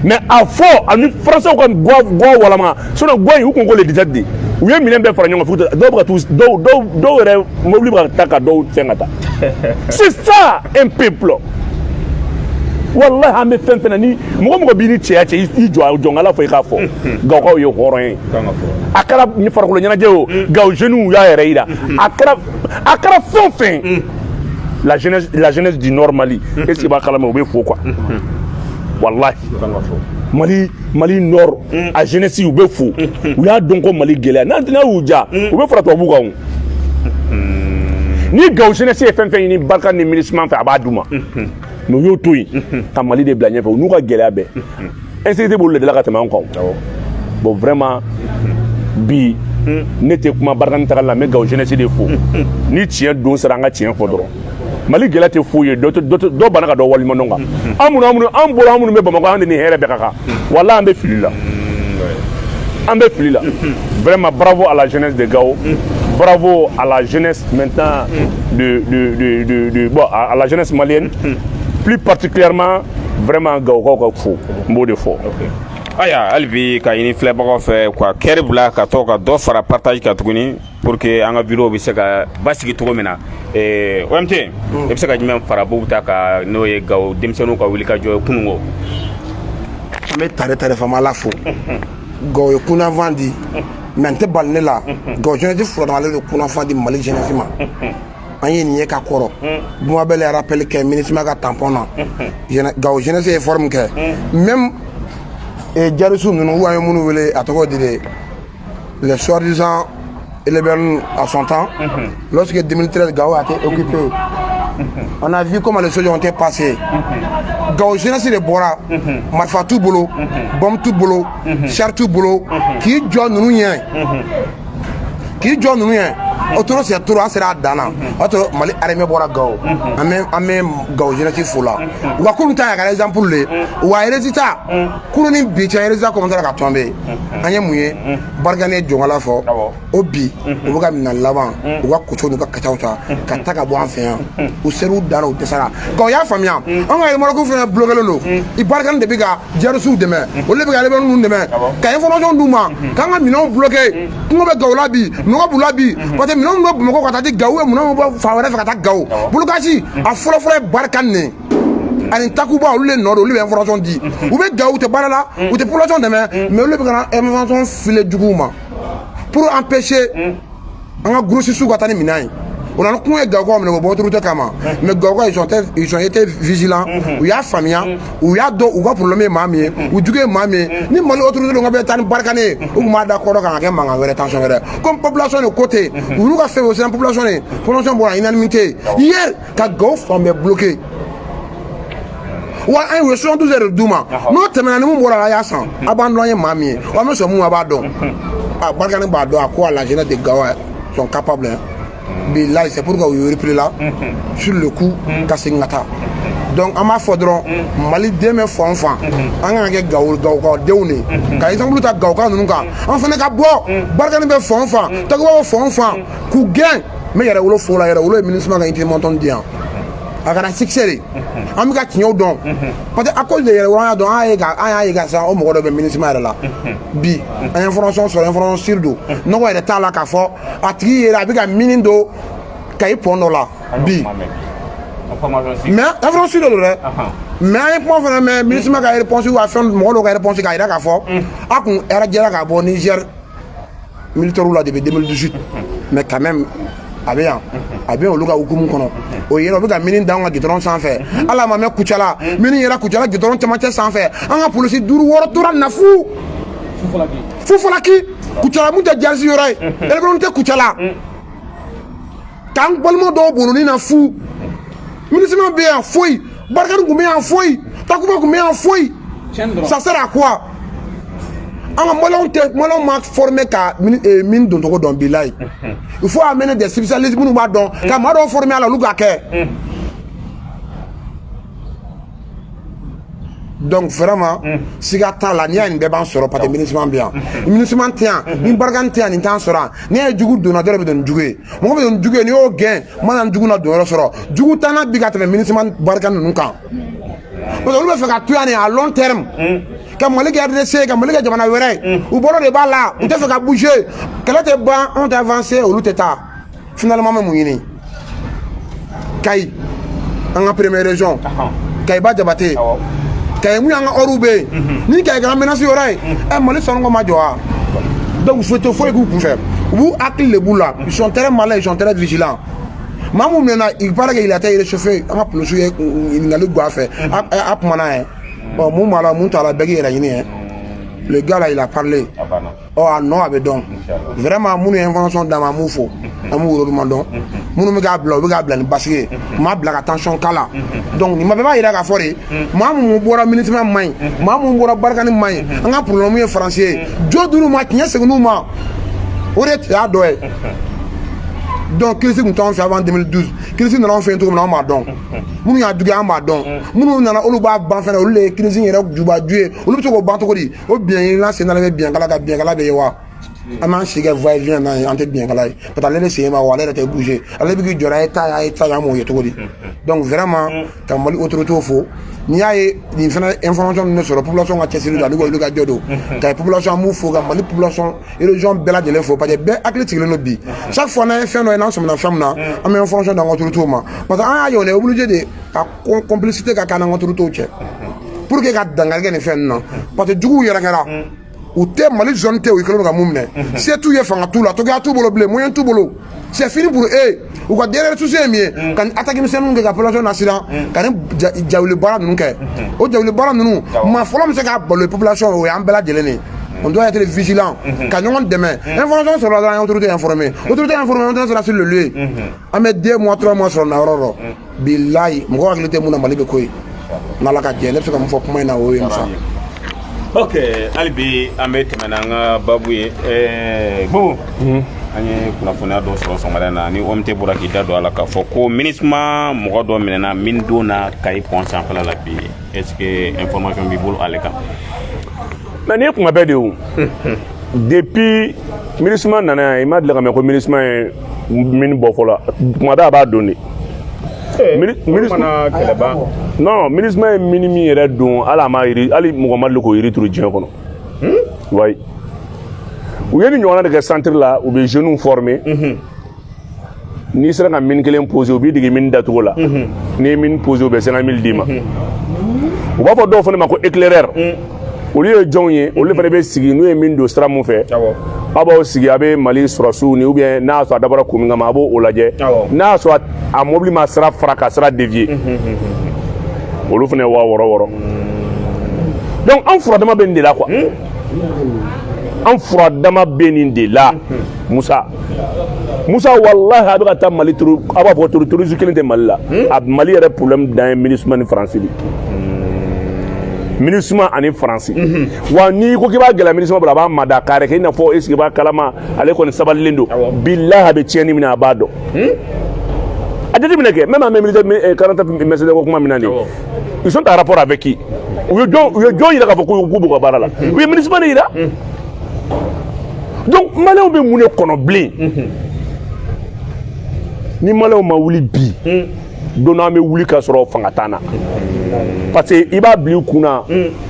mais a fɔ ani Français ka guwa walama, sinon guwa in u kun ko le 17 de u ye minɛn bɛɛ fara ɲɔgɔn kan, dɔw bɛ ka t'u dɔw yɛrɛ mobili bɛ ka taa ka dɔw fɛn ka taa. C'est ça un peuple. Wallahi, an bɛ fɛn fɛn na, ni mɔgɔ mɔgɔ b'i ni cɛya cɛ, i jɔ a jɔn ala fɔ i k'a fɔ Gawukaw ye hɔrɔn ye. A kɛra ni farikolo ɲɛnajɛ o, Gawo jeunes y'a yɛrɛ yira. A kɛra fɛn o fɛn, la jeunesse, la jeunesse du Nord Mali, est ce que b'a kalama, u bɛ fo quoi. Wallahi, Mali Nord a jeunesse, u bɛ fo. U y'a dɔn ko Mali gɛlɛya n'a y'u ja, u bɛ fara tubabuw kan o. Ni Gawo jeunesse ye fɛn fɛn ɲini Barkhane ni MINUSMA fɛ, a b'a d'u ma, mais u y'o to yen ka Mali de bila ɲɛfɛ. U n'u ka gɛlɛya bɛɛ, insécurité b'olu de la ka tɛmɛ an kan. Bon, vraiment, bi ne tɛ kuma Barkhane tagali la, n bɛ Gawo jeunesse de fo. Ni tiɲɛ don sera, an ka tiɲɛ fɔ dɔrɔn. Mali gɛlɛya tɛ foyi ye, dɔ banna ka dɔ waleɲuman dɔn kan. An minnu, an minnu, an bolo, an minnu bɛ Bamakɔ, an de ni hɛrɛ bɛɛ ka kan. Walahi, an bɛ fili la, an bɛ fili la. Vraiment, bravo à la jeunesse de Gao, bravo à la jeunesse maintenant de bon, à la jeunesse malienne plus particulièrement. Vraiment, Gawokaw ka fo, n b'o de fɔ. Aya, hali bi ka ɲini filɛbagaw fɛ ka cœur bila ka to ka dɔ fara partage kan tuguni pour que an ka vidéo bɛ se ka basigi cogo min na. OMT, i bɛ se ka jumɛn fara Boubou ta kan, n'o ye Gawo denmisɛnninw ka wuli ka jɔ ye kunun ko? An bɛ tare tare fama Ala fo. Gawo ye kunnafan di, mais n tɛ bali ne la. Gawo jeunesse furadama, ale de kunnafan di Mali jeunesse ma. An ye nin ye ka kɔrɔ. Bumabel ye rappel kɛ MINUSMA ka tampon na. Gawo jeunesse ye forme kɛ même jarisu ninnu, an ye minnu wele, a tɔgɔ di de, les soi-disant rebelles à son temps. Lorsque 2013 Gao a été occupé, on a vu comment les choses ont été passées. Gao jeunesse de bɔra, marifa t'u bolo, bombe t'u bolo, char t'u bolo, k'i jɔ ninnu ɲɛ, k'i jɔ ninnu ɲɛ. O trop c'est trop, an sera a dan na. O y'a sɔrɔ Mali armée bɔra Gawo. An bɛ Gawo jeunesse fo la. U ka kunun ta y'a kɛra exemple le ye. Wa résultat, kunun ni bi cɛ, résultat commencé ka tomber. An ye mun ye? Barkhane ye jɔnkala fɔ o bi, u bɛ ka minɛn laban, u ka koso n'u ka kacaw ta ka ta ka bɔ an fɛ yan. U ser'u dan na, u dɛsɛra. Nka o y'a faamuya, an ka remorque fɛnɛ bloqué don. I Barkhane de bɛ ka djihadistes dɛmɛ, olu de bɛ ka rebelles ninnu dɛmɛ ka information d'u ma k'an ka minɛnw bloqué. Kungo bɛ Gawo la bi, nɔgɔ b'u la bi, parce que minɛnw bɛ Bamakɔ ka taa di Gawo, minɛnw bɛ bɔ fan wɛrɛ fɛ ka taa Gawo. Blocage a fɔlɔ-fɔlɔ ye Barkhane de ani Takuba, olu de nɔ don. Olu bɛ information di. U bɛ Gawo, u tɛ baara la, u tɛ population dɛmɛ, mais olu de bɛ ka na information file juguw ma pour empêcher an ka grossistes ka taa ni minɛn ye. O la, ni kungo ye Gawokaw minɛ, u bɛ bɔ autorité kama. Mais Gawokaw, ils ont été vigilants. U y'a faamuya, u y'a dɔn u ka problème ye maa min ye, u jugu ye maa min ye. Ni Mali autorité dun ka bɛ taa ni Barkhane ye, u tun b'a da kɔrɔ kan ka kɛ mankan wɛrɛ, tension wɛrɛ. Comme population de côté, u y'u ka fɛn o siran population de, population bɔra unanimité hier ka Gawo fan bɛɛ bloqué. Wa an ye 72 heures de d'u ma. N'o tɛmɛna, ni mun bɔra la, a y'a san, a b'an dɔn an ye maa min ye. Wa an bɛ sɔn mun, a b'a dɔn. A Barkhane b'a dɔn, a ko à la jeunesse de Gao sont capables, hein. Bilahi, c'est pourquoi u ye repris là sur le coup ka segin ka taa. Donc an b'a fɔ dɔrɔn, Mali den bɛ fan o fan, an kan ka kɛ Gawo Gawokadenw de ye, ka exemple ta Gawoka ninnu kan. An fana ka bɔ, Barkhane bɛ fan o fan, Takuba bɛ fan o fan, k'u gɛn. N bɛ Yɛrɛwolo fo la. Yɛrɛwolo ye MINUSMA ka ultimatum di yan, a kɛra succès de. An bɛ ka tiɲɛw dɔn, parce que à cause de Yɛrɛwolo, an y'a dɔn, an y'a ye ka san o mɔgɔ dɔ bɛ MINUSMA yɛrɛ la bi. An ye information sɔrɔ, information sûre don, nɔgɔ yɛrɛ t'a la k'a fɔ a tigi yɛrɛ a bɛ ka mine don Kayi pont dɔ la bi. Mais information sûre de don dɛ. Mais an ye kuma fana mɛn, MINUSMA ka réponse wa fɛn mɔgɔ dɔw ka réponse k'a jira k'a fɔ a kun radiera ka bɔ Niger militaire la depuis 2018. Mais quand même, a bɛ yan, a bɛ olu ka hukumu kɔnɔ. O yɛrɛ, o bɛ ka mine da an ka goudron sanfɛ. Hali a ma mɛn Kucala, mine yɛrɛ Kucala goudron cɛmancɛ sanfɛ. An ka polisi duuru wɔɔrɔ tora nin na fu fufalaki Kucala. Mun tɛ djihadiste yɔrɔ ye, électronique tɛ Kucala, k'an balima dɔw boloni na fu. MINUSMA bɛ yan foyi, Barkhane kun bɛ yan foyi, Takuba kun bɛ yan foyi. Ça sert à quoi? An ka Maliyɛnw tɛ, Maliyɛnw ma formé ka mine doncogo dɔn. Bilayi, il faut amener des spécialistes minnu b'a dɔn, ka maa dɔw former a la, olu k'a kɛ. Donc vraiment, siga t'a la, n'i y'a nin bɛɛ b'an sɔrɔ, parce que MINUSMA bɛ yan. MINUSMA tɛ yan ni Barkhane tɛ yan, nin t'an sɔrɔ yan. N'i y'a ye jugu donna dɔrɔn, bɛ don ni jugu ye, mɔgɔ bɛ don ni jugu ye. N'i y'o gɛn, mana ni jugu na don yɔrɔ sɔrɔ, jugu t'an na bi ka tɛmɛ MINUSMA, Barkhane ninnu kan, parce que olu bɛ fɛ ka to yan de à long terme, ka Mali kɛ RDC, ka Mali kɛ jamana wɛrɛ ye. U bɔra de b'a la, u tɛ fɛ ka bouger. Kɛlɛ tɛ ban, anw tɛ avancer, olu tɛ taa. Finalement, an bɛ mun ɲini? Kayi, an ka première région, Kayiba Jabate, Kayi mun y'an ka ɔriw bɛ yen, ni Kayi kɛra menace yɔrɔ ye, ɛ, Mali sanu ma jɔ wa? Donc foyi tɛ foyi k'u kunfɛ, u b'u hakili de b'u la. Ils sont très malins, ils sont très vigilants. Maa mun minɛna, il paraît qu'il a été réchauffé. An ka polisiw ye ɲininkali gan a fɛ, a kumana ye. Ɔ, mun b'a la, mun t'a la, bɛɛ k'i yɛrɛ ɲini ye. Le gars là, il a parlé. Ɔ, a nɔ a bɛ dɔn. Vraiment, minnu ye information d'an ma, an b'u fo, an b'u woloduman dɔn. Minnu bɛ k'a bila, u bɛ k'a bila ni basigi ye, u m'a bila ka tension k'a la. Donc nin ma bɛɛ b'a yira k'a fɔ de, maa mun bɔra MINUSMA man ɲi, maa mun bɔra Barkhane man ɲi. An ka problème ye faransi ye, jo dir'u ma, tiɲɛ seginn'u ma, o de y'a dɔ ye. Donc crise tun t'anw fɛ avant 2012. Crise nana anw fɛ yen cogo min na, anw b'a dɔn. Minnu y'a juguya, an b'a dɔn. Minnu nana, olu b'a ban fɛnɛ, olu de ye crise yɛrɛ jubaju ye. Olu bɛ se k'o ban cogo di? O biɲɛ ɲinina sen nana bɛ biɲɛkala kan, biɲɛkala bɛ ye wa. An b'an sigi kɛ va et vient n'a ye, an tɛ biɲɛkala ye, parce que ale de sen b'a kɔ, ale yɛrɛ tɛ bouger, ale bɛ k'i jɔ, a ye taa, a ye taa, an b'o ye cogo di? Donc vraiment, ka Mali autorités fo. N'i y'a ye nin fana information ninnu sɔrɔ, population ka cɛsiri don ani ka wuli ka jɔ don ka population, an b'u fo, ka Mali population, région bɛɛ lajɛlen fo, parce que bɛɛ hakili sigilen don bi. Chaque fois n'an ye fɛn dɔ ye, n'an sɔmina fɛn min na, an bɛ information d'an ka autorités ma, parce que an y'a ye, on est obligé de ka complicité ka k'an n'an ka autorités cɛ pour que ka dankari kɛ nin fɛn ninnu na, parce que juguw yɛrɛ kɛra u tɛ Mali zone tɛ, u kɛlen don ka mun minɛ, se t'u ye, fanga t'u la, togoya t'u bolo bilen, moyen t'u bolo, c'est fini pour eux. U ka dernier souci ye min ye, ka nin attaque misɛnninw kɛ ka population lasiran, ka nin jawuli baara ninnu kɛ. O jawuli baara ninnu, maa fɔlɔ min bɛ se k'a balo population, o y'an bɛɛ lajɛlen de ye. On doit être vigilant, ka ɲɔgɔn dɛmɛ. Information sɔrɔla dɔrɔn, an ye autorité informé, autorité informé, on sera sur le lieu. An bɛ 2 mois, 3 mois sɔrɔ na yɔrɔ dɔ, bilayi, mɔgɔ hakili tɛ mun na, Mali bɛ ko ye n'Ala ka jɛ. Ne bɛ se ka mun fɔ kuma in na, o ye Musa. Ok, hali bi an bɛ tɛmɛ n'an ka babu ye. Bubu, an ye kunnafoniya dɔ sɔrɔ sɔgɔmada in na ni OMT bɔra k'i da don a la k'a fɔ ko MINUSMA mɔgɔ dɔ minɛna min don na Kayi pont sanfɛla la bi. Est ce que information b'i bolo ale kan? Mais nin ye kuma bɛɛ de ye o. Depuis MINUSMA nana yan, i ma deli ka mɛn ko MINUSMA ye mine bɔ fɔlɔ. Kuma bɛɛ a b'a don de. Mana kɛlɛba. Non, MINUSMA ye mine min yɛrɛ don, hali a ma yiri, hali mɔgɔ ma deli k'o yiri turu diɲɛ kɔnɔ. Wayi, u ye nin ɲɔgɔnna de kɛ centre la, u bɛ jeunes former. N'i sera ka mine kelen poser, u b'i dege mine dacogo la. N'i ye mine poser, u bɛ 50 000 d'i ma. U b'a fɔ dɔw fana ma ko éclaireur. Olu ye jɔnw ye? Olu fana bɛ sigi, n'u ye min don sira mun fɛ, aw b'aw sigi, a bɛ Mali sɔrɔsiw ni, ou bien n'a y'a sɔrɔ a dabɔra kun min kama, a b'o lajɛ. N'a y'a sɔrɔ a mobili ma sira fara ka sira dévier, olu fana ye 60 60. Donc an furadama bɛ nin de la quoi, an furadama bɛ nin de la. Musa, Musa, walahi, a bɛ ka taa Mali turu, a b'a fɔ terroriste kelen tɛ Mali la. A Mali yɛrɛ problème dan ye MINUSMA ni Faransi de, MINUSMA ani Faransi. Wa n'i ko k'i b'a gɛlɛya MINUSMA bolo, a b'a mada k'a yɛrɛ kɛ i n'a fɔ est ce que i b'a kalama, ale kɔni sabalilen don. Bilahi, a bɛ tiɲɛni min na, a b'a dɔn. A jateminɛ kɛ, même an bɛ militaire 40 mercenaires ko kuma min na nin, ils sont en rapport avec qui? U ye jɔn yira k'a fɔ k'u b'u ka baara la? U ye MINUSMA de yira. Donc Maliyɛnw bɛ mun de kɔnɔ bilen? Ni Maliyɛnw ma wuli bi, don dɔ an bɛ wuli ka sɔrɔ fanga t'an na, parce que i b'a bila i kun na,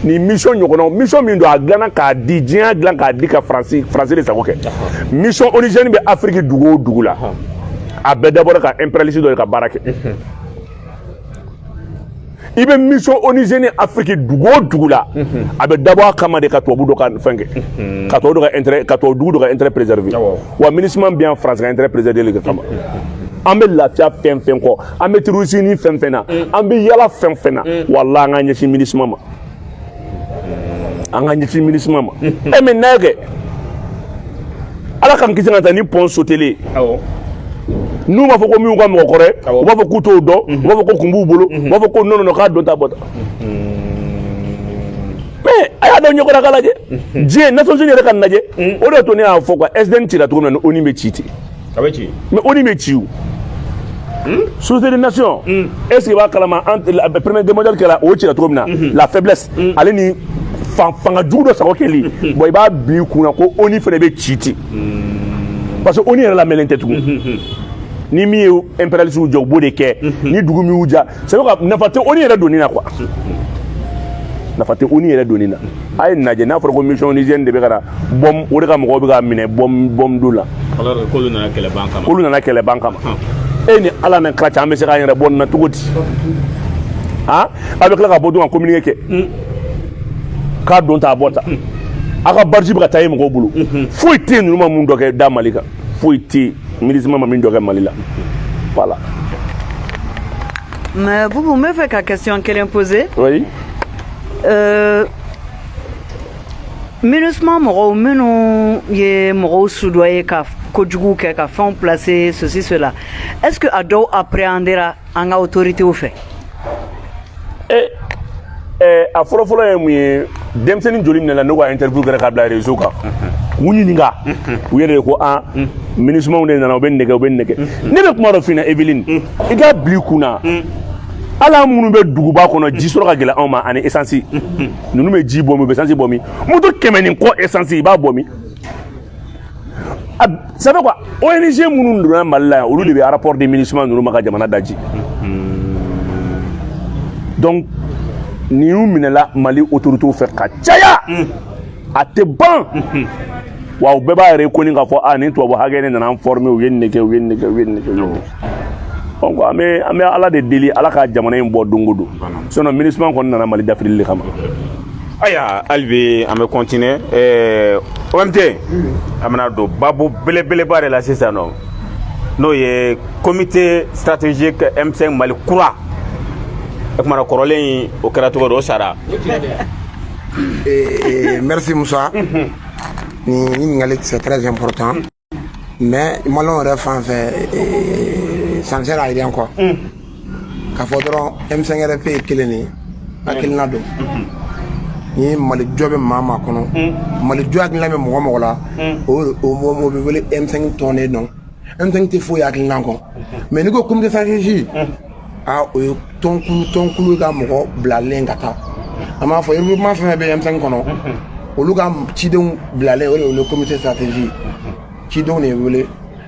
nin mission ɲɔgɔnna, mission min don, a dilanna k'a di, diɲɛ y'a dilan k'a di ka Faransi de sago kɛ. Mission onusienne bɛ Afiriki dugu o dugu la, a bɛɛ dabɔra ka impérialiste dɔ de ka baara kɛ. I bɛ mission onusienne Afiriki dugu o dugu la, a bɛ dabɔ a kama de ka tubabu dɔ ka fɛn kɛ, ka tubabu dɔ ka intérêt, ka tubabu dugu dɔ ka intérêt préserver. Wa MINUSMA bɛ yan Faransi ka intérêt préserver de kama. An bɛ lafiya fɛn fɛn kɔ, an bɛ terrorisme ni fɛn fɛn na, an bɛ yala fɛn fɛn na, walahi, an ka ɲɛsin MINUSMA ma, an ka ɲɛsin MINUSMA ma. Ɛ, mais n'a ye kɛ, Ala k'an kisi ka taa ni pont sotelen, n'u b'a fɔ ko min y'u ka mɔgɔkɔrɔ ye, u b'a fɔ k'u t'o dɔn, u b'a fɔ ko kun b'u bolo, u b'a fɔ ko non, non, k'a don ta bɔ ta. Mais a y'a dɔn ɲɛkɔrɔ k'a lajɛ, diɲɛ Nations Unies yɛrɛ ka lajɛ. O de y'a to ne y'a fɔ quoi, SDN cira cogo min na, ni ONU bɛ ci ten. A bɛ ci. Mais ONU bɛ ci o. Société des Nations, est ce que i b'a kalama, la Première Guerre mondiale kɛra, o cira cogo min na, la faiblesse ale ni fanga jugu dɔ sago kɛli. Bon, i b'a bila i kunna ko ONU fana bɛ ci ten, parce que ONU yɛrɛ lamɛnlen tɛ tugun. Ni min ye impérialiste jɔ, u b'o de kɛ. Ni dugu min y'u ja, c'est vrai, nafa tɛ ONU yɛrɛ donni na quoi, nafa tɛ ONU yɛrɛ donni na. A ye lajɛ, n'a fɔra ko mission onusienne de bɛ ka na bɔm, o de ka mɔgɔw bɛ ka minɛ bɔm bɔm don la. Alors k'olu nana kɛlɛban kama. K'olu nana kɛlɛban kama. E ni Ala ni kira cɛ, an bɛ se k'an yɛrɛ bɔ nin na cogo di? Han, a bɛ tila ka bɔ dun ka communiqué kɛ k'a don ta a bɔ ta, a ka barge bɛ ka taa ye mɔgɔw bolo. Foyi tɛ yen ninnu ma mun dɔ kɛ da Mali kan, foyi tɛ yen MINUSMA ma min dɔ kɛ Mali la. Voilà. Mais Boubou, n bɛ fɛ ka question kelen poser. Oui. MINUSMA mɔgɔw minnu ye mɔgɔw soudoyer ka kojugu kɛ, ka fɛnw placer, ceci cela, est-ce que a dɔw appréhendera an ka autorités fɛ? A fɔlɔfɔlɔ ye mun ye? Denmisɛnnin joli minɛla n'u ka interview kɛra k'a bila réseau kan k'u ɲininka, u yɛrɛ de ko an MINUSMA de nana, u bɛ nɛgɛ, u bɛ nɛgɛ. Ne bɛ kuma dɔ f'i ɲɛna, Evelyne, i k'a bila i kun na, hali an minnu bɛ duguba kɔnɔ, ji sɔrɔ ka gɛlɛn anw ma ani essence. Ninnu bɛ ji bɔ min, u bɛ essence bɔ min? Moto 100 ni kɔ essence, i b'a bɔ min? Ça fait quoi? ONG minnu donna Mali la yan, olu de bɛ rapport de MINUSMA ninnu ma ka jamana daji. Donc nin y'u minɛla Mali autorités fɛ ka caya, a tɛ ban. Wa u bɛɛ b'a reconnu k'a fɔ a nin tubabu hakɛ de nana an former, u ye nin de kɛ, u ye nin de kɛ, u ye nin de kɛ, u ye nin de kɛ. Donc an bɛ Ala de deli, Ala ka jamana in bɔ don o don. Sinon MINUSMA kɔni nana Mali dafirili de kama. Ayiwa, hali bi an bɛ continuer. OMT, an bɛna don babu belebeleba de la sisan nɔ, n'o ye comité stratégique M5 Mali kura. O kumana kɔrɔlen in, o kɛra cogo di? O sara? Merci Moussa. Nin ɲininkali, c'est très important. Mais maliyɛnw yɛrɛ fan fɛ, ça ne sert à rien quoi. K'a fɔ dɔrɔn M5RP ye kelen de ye, hakilina don. Ni Mali jɔ bɛ maa maa kɔnɔ, Mali jɔ hakilina bɛ mɔgɔ mɔgɔ la, o bɛ wele M5 tɔnden dɔn. M5 tɛ foyi hakilina kɔ. Mais n'i ko comité stratégique, aa, o ye tɔnkulu ka mɔgɔ bilalen ka taa. An b'a fɔ regroupement fɛn fɛn bɛ M5 kɔnɔ, olu ka cidenw bilalen, o de wele comité stratégique. Cidenw de wele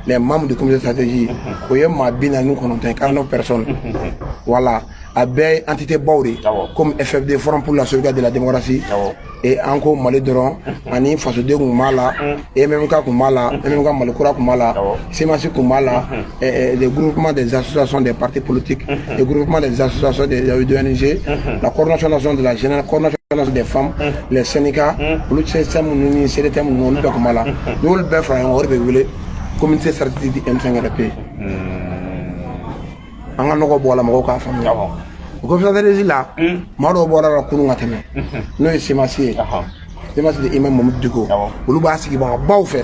les membres du comité stratégique. O ye maa 49 ye, 49 personnes. Voilà, a bɛɛ ye entité baw de ye, comme FFD, Front pour la sauvegarde de la démocratie, et an ko Mali dɔrɔn ani fasoden kun b'a la, MMK kun b'a la, MMK Mali kura kun b'a la, CMAS kun b'a la, les groupements des associations des partis politiques, les groupements des associations des ONG, la coordination nationale de la jeunesse, coordination des femmes, les syndicats, olu CSM ninnu ni CDTM ninnu, olu bɛɛ kun b'a la. N'i y'olu bɛɛ fara ɲɔgɔn kan, o de bɛ wele comité stratégique du M5RP. An ka nɔgɔ bɔ a la, mɔgɔw k'a faamuya. O comité stratégique la, maa dɔw bɔra la kunun ka tɛmɛ, n'o ye CMAS ye, CMAS de Imam Mahmoud Dicko. Olu b'a sigibaga baw fɛ.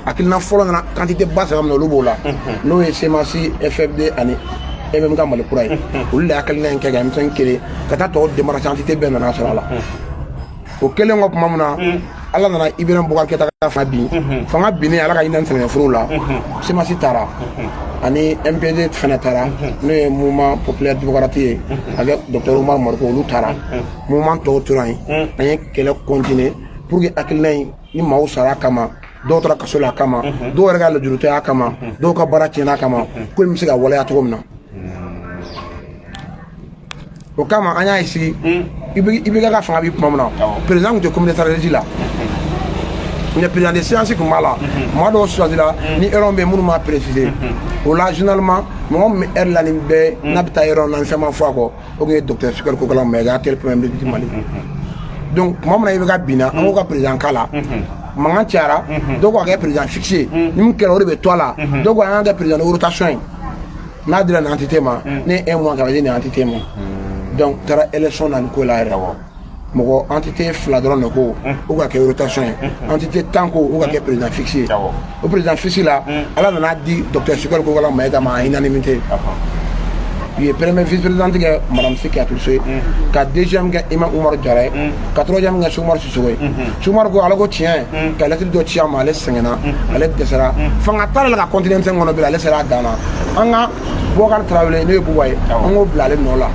Hakilina fɔlɔ nana quantité ba saba min na, olu b'o la, n'o ye CMAS, FFD ani MMK Mali kura ye. Olu de hakilina in kɛ ka M5 kelen ka taa tɔw démarche, entité bɛɛ nana sɔrɔ a la. O kɛlen kɔ, tuma min na Ala nana Ibrahim Boubacar Keïta ka fanga bin, fanga binnen, Ala ka hinɛ sɛnɛforow la, CMAS taara ani MPD fɛnɛ taara, n'o ye Mouvement populaire démocratique ye avec docteur Oumar Mariko. Olu taara, mouvement tɔw tora yen. An ye kɛlɛ continuer pour que hakilina in ni maaw sara a kama, dɔw taara kaso la a kama, dɔw yɛrɛ ka lujuratɔya kama, dɔw ka baara tiɲɛna a kama, ko in bɛ se ka waleya cogo min na. O kama an y'a sigi i bɛ ka fanga bi tuma min na, président tun tɛ comité stratégique la, mais président de séance tun b'a la. Maa dɔw choisi la ni erreur bɛ yen minnu m'a préciser. O la, généralement, mɔgɔ min bɛ heure la ni bɛɛ n'a bɛ taa yɔrɔ na ni fɛn ma fɔ a kɔ, o tun ye docteur Choguel Kokalla Maïga, actuel premier ministre du Mali. Donc tuma min na i bɛ ka binna, an ko ka président k'a la, mankan cayara, dɔw ko a kɛ président fixe, ni min kɛra o de bɛ to a la, dɔw ko an ka kɛ président de rotation ye, n'a dira nin entité ma, ne ye un mois kɛ, a bɛ di nin entité ma. Donc taara élection na nin ko la yɛrɛ, mɔgɔ entité fila dɔrɔn de ko o ka kɛ rotation ye, entité 10 ko o ka kɛ président fixe ye. O président fixe la, Ala nana di docteur Choguel Kokalla Maïga ma à unanimité. U ye premier vice président kɛ madame Sy Kadiatou Sow ye, ka deuxième kɛ Imam Oumar Diarra ye, ka troisième kɛ Soumaru Sissoko ye. Soumaru ko Ala ko tiɲɛ ka lettre dɔ ci a ma, ale sɛgɛnna, ale dɛsɛra, fanga t'ale la ka continuer M5 kɔnɔ bilen, ale sera a dan na. An ka Boubacar Traoré, n'o ye Bouba ye, an k'o bila ale nɔ la.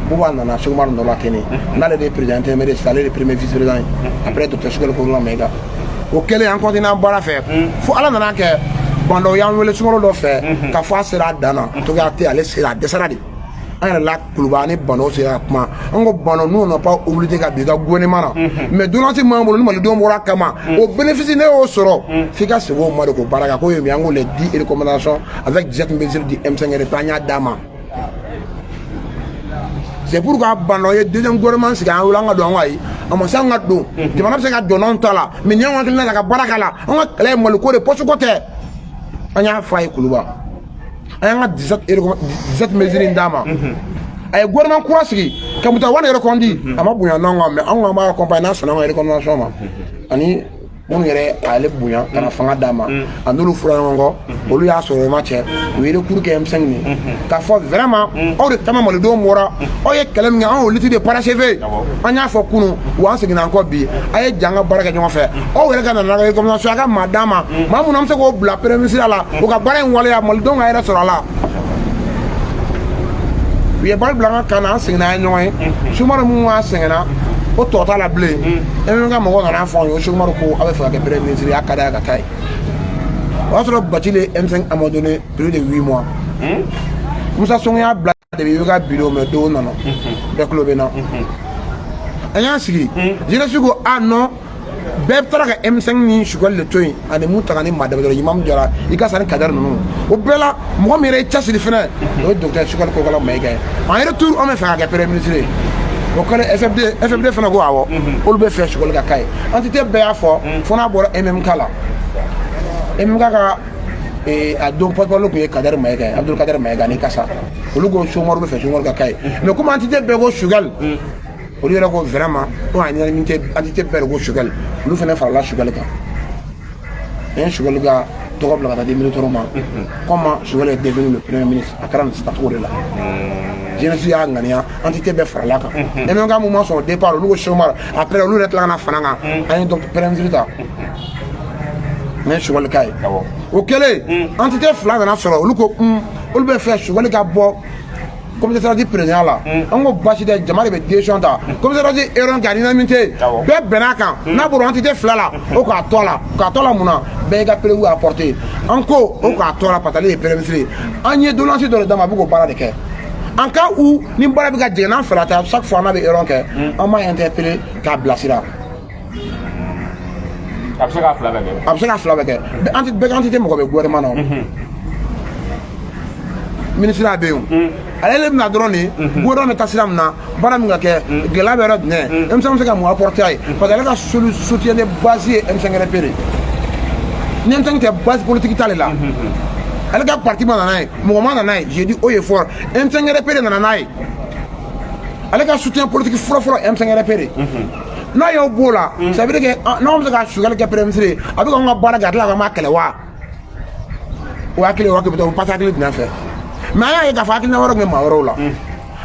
Bouba nana Soumaru nɔ la ten de, n'ale de ye président intermédiaire sisan, ale de ye premier vice président ye après docteur Choguel Kokalla Maïga. O kɛlen, an continuer an baara fɛ fo Ala nana kɛ Bah N'Daw y'an wele sunkalo dɔ fɛ k'a fɔ a sera a dan na, togoya tɛ, ale sera, a dɛsɛra de. An yɛrɛ la Kuluba ni Bah N'Daw sera ka kuma, an ko Bah N'Daw, nous on n'a pas obligé ka bin i ka gouvernement na, mais doléance m'an bolo ni malidenw bɔra a kama, o bénéfice ne y'o sɔrɔ, f'i ka segin o ma de k'o baara kɛ. K'o ye min ye? An ko les 10 recommandations avec 17 mesures du M5RP, an y'a d'a ma. C'est pourquoi Bah N'Daw ye deuxième gouvernement sigi, an wele an ka don, an ko ayi, a ma se an ka don. Jamana bɛ se ka jɔ n'anw ta la, mais ni y'anw hakilina ta ka baara k'a la, an ka kɛlɛ ye Maliko de, poste ko tɛ. An y'a fɔ a ye Kuluba, an y'an ka 17 mesures in d'a ma. A ye gouvernement kura sigi ka Moctar Ouane reconduit. A ma bonya n'anw kan, mais anw k'an b'a accompagner n'a sɔnna an ka recommandation ma. Ani minnu yɛrɛ ale bonya ka na fanga d'a ma, a n'olu fura ɲɔgɔn kɔ, olu y'a sɔrɔ ma cɛ, u ye recours kɛ M5 de k'a fɔ vraiment aw de kama malidenw bɔra, aw ye kɛlɛ min kɛ, an y'o lutte de parachever. An y'a fɔ kunun wa, an seginna an kɔ bi, a ye jan ka baara kɛ ɲɔgɔn fɛ. Aw yɛrɛ ka na n'an ka recommandation, a ka maa d'an ma, maa minnu an bɛ se k'o bila premier ministre la, o ka baara in waleya, malidenw ka yɛrɛ sɔrɔ a la. U ye baara bila an ka kan na, an seginna, an ye ɲɔgɔn ye. Sumaro minnu b'a sɛgɛnna O tɔ t'a la bilen. MMK mɔgɔw nana fɔ an ye ko Cheick Oumar ko a bɛ fɛ ka kɛ premier ministre ye, a ka d'a ye ka taa yen. O y'a sɔrɔ Bathily ye M5 abandonné plus de 8 mois. Moussa Sonko y'a bila depuis IBK bureau, mais dɔw nana, bɛɛ tulo bɛ n na. An y'an sigi, jeunesse ko ah non, bɛɛ taara ka M5 ni Choguel de to yen ani mun ta ka ni maa damadɔ, Imam Jara i ka sa ni Kader ninnu. O bɛɛ la, mɔgɔ min yɛrɛ ye cɛsiri fɛnɛ, o ye docteur Choguel Kokalla Maïga ye. En retour, an bɛ fɛ ka kɛ premier ministre ye. O kɛlen, FFD fana ko awɔ, olu bɛ fɛ Choguel ka k'a ye. Entité bɛɛ y'a fɔ fo n'a bɔra MMK la. MMK ka a don porte-parole tun ye Kader Maïga ye, Abdoul Kader Maïga ni Kassa. Olu ko Cheick Oumar bɛ fɛ Cheick Oumar ka k'a ye, mais comme entité bɛɛ ko Choguel, olu yɛrɛ ko vraiment ko en unanimité, entité bɛɛ de ko Choguel, olu fana farala Choguel kan. An ye Choguel ka tɔgɔ bila ka taa di militaire ma. Comment Choguel est devenu le premier ministre? A kɛra nin cogo de la. Jeunesse y'a ŋaniya, entité bɛɛ farala kan. MMK mun ma sɔn au départ, olu ko Cheick Oumar. Après, olu yɛrɛ tila ka na fara an kan. An ye donc premier ministre ta, an ye Choguel k'a ye. O kɛlen, entité fila nana sɔrɔ, olu ko olu bɛ fɛ Choguel ka bɔ comité stratégique président la. An ko basi tɛ, jama de bɛ décision ta. Comité stratégique erreur kɛ, unanimité, bɛɛ bɛn'a kan. N'a bɔra entité fila la, o k'a tɔ la, k'a tɔ la mun na? Bɛɛ y'i ka preuve apporter. An ko o k'a tɔ la parce que ale ye premier ministre ye. An ye doléance dɔ de d'a ma, a bɛ k'o baara de kɛ. En cas où ni baara bɛ ka jigin n'an fɛla tɛ, chaque fois n'a bɛ erreur kɛ, an b'a interpeller k'a bilasira. A bɛ se k'a fila bɛɛ kɛ. A bɛ se k'a fila bɛɛ kɛ. Bɛɛ ka entité mɔgɔ bɛ gouvernement na, o ministre bɛ yen. O ale de bɛna dɔrɔn de gouvernement bɛ taa sira min na, baara min ka kɛ, gɛlɛya bɛ yɔrɔ jumɛn, M5 bɛ se ka mun apporter a ye, parce que ale ka soutien de base ye M5 RP de. Ni M5 tɛ, base politique t'ale la. Ale ka parti ma nana ye, mɔgɔ ma nana ye. J'ai dit haut et fort, M5 RP de nana n'a ye. Ale ka soutien politique fɔlɔ-fɔlɔ, M5 RP de. N'a y'o b'o la, ça veut dire que n'anw bɛ se ka Choguel kɛ premier ministre ye, a bɛ k'anw ka baara kɛ, a tila k'an b'a kɛlɛ wa? O hakili, o hakili bɛ taa o pase hakili jumɛn fɛ? Mais an y'a ye k'a fɔ hakilina wɛrɛ tun bɛ maa wɛrɛw la.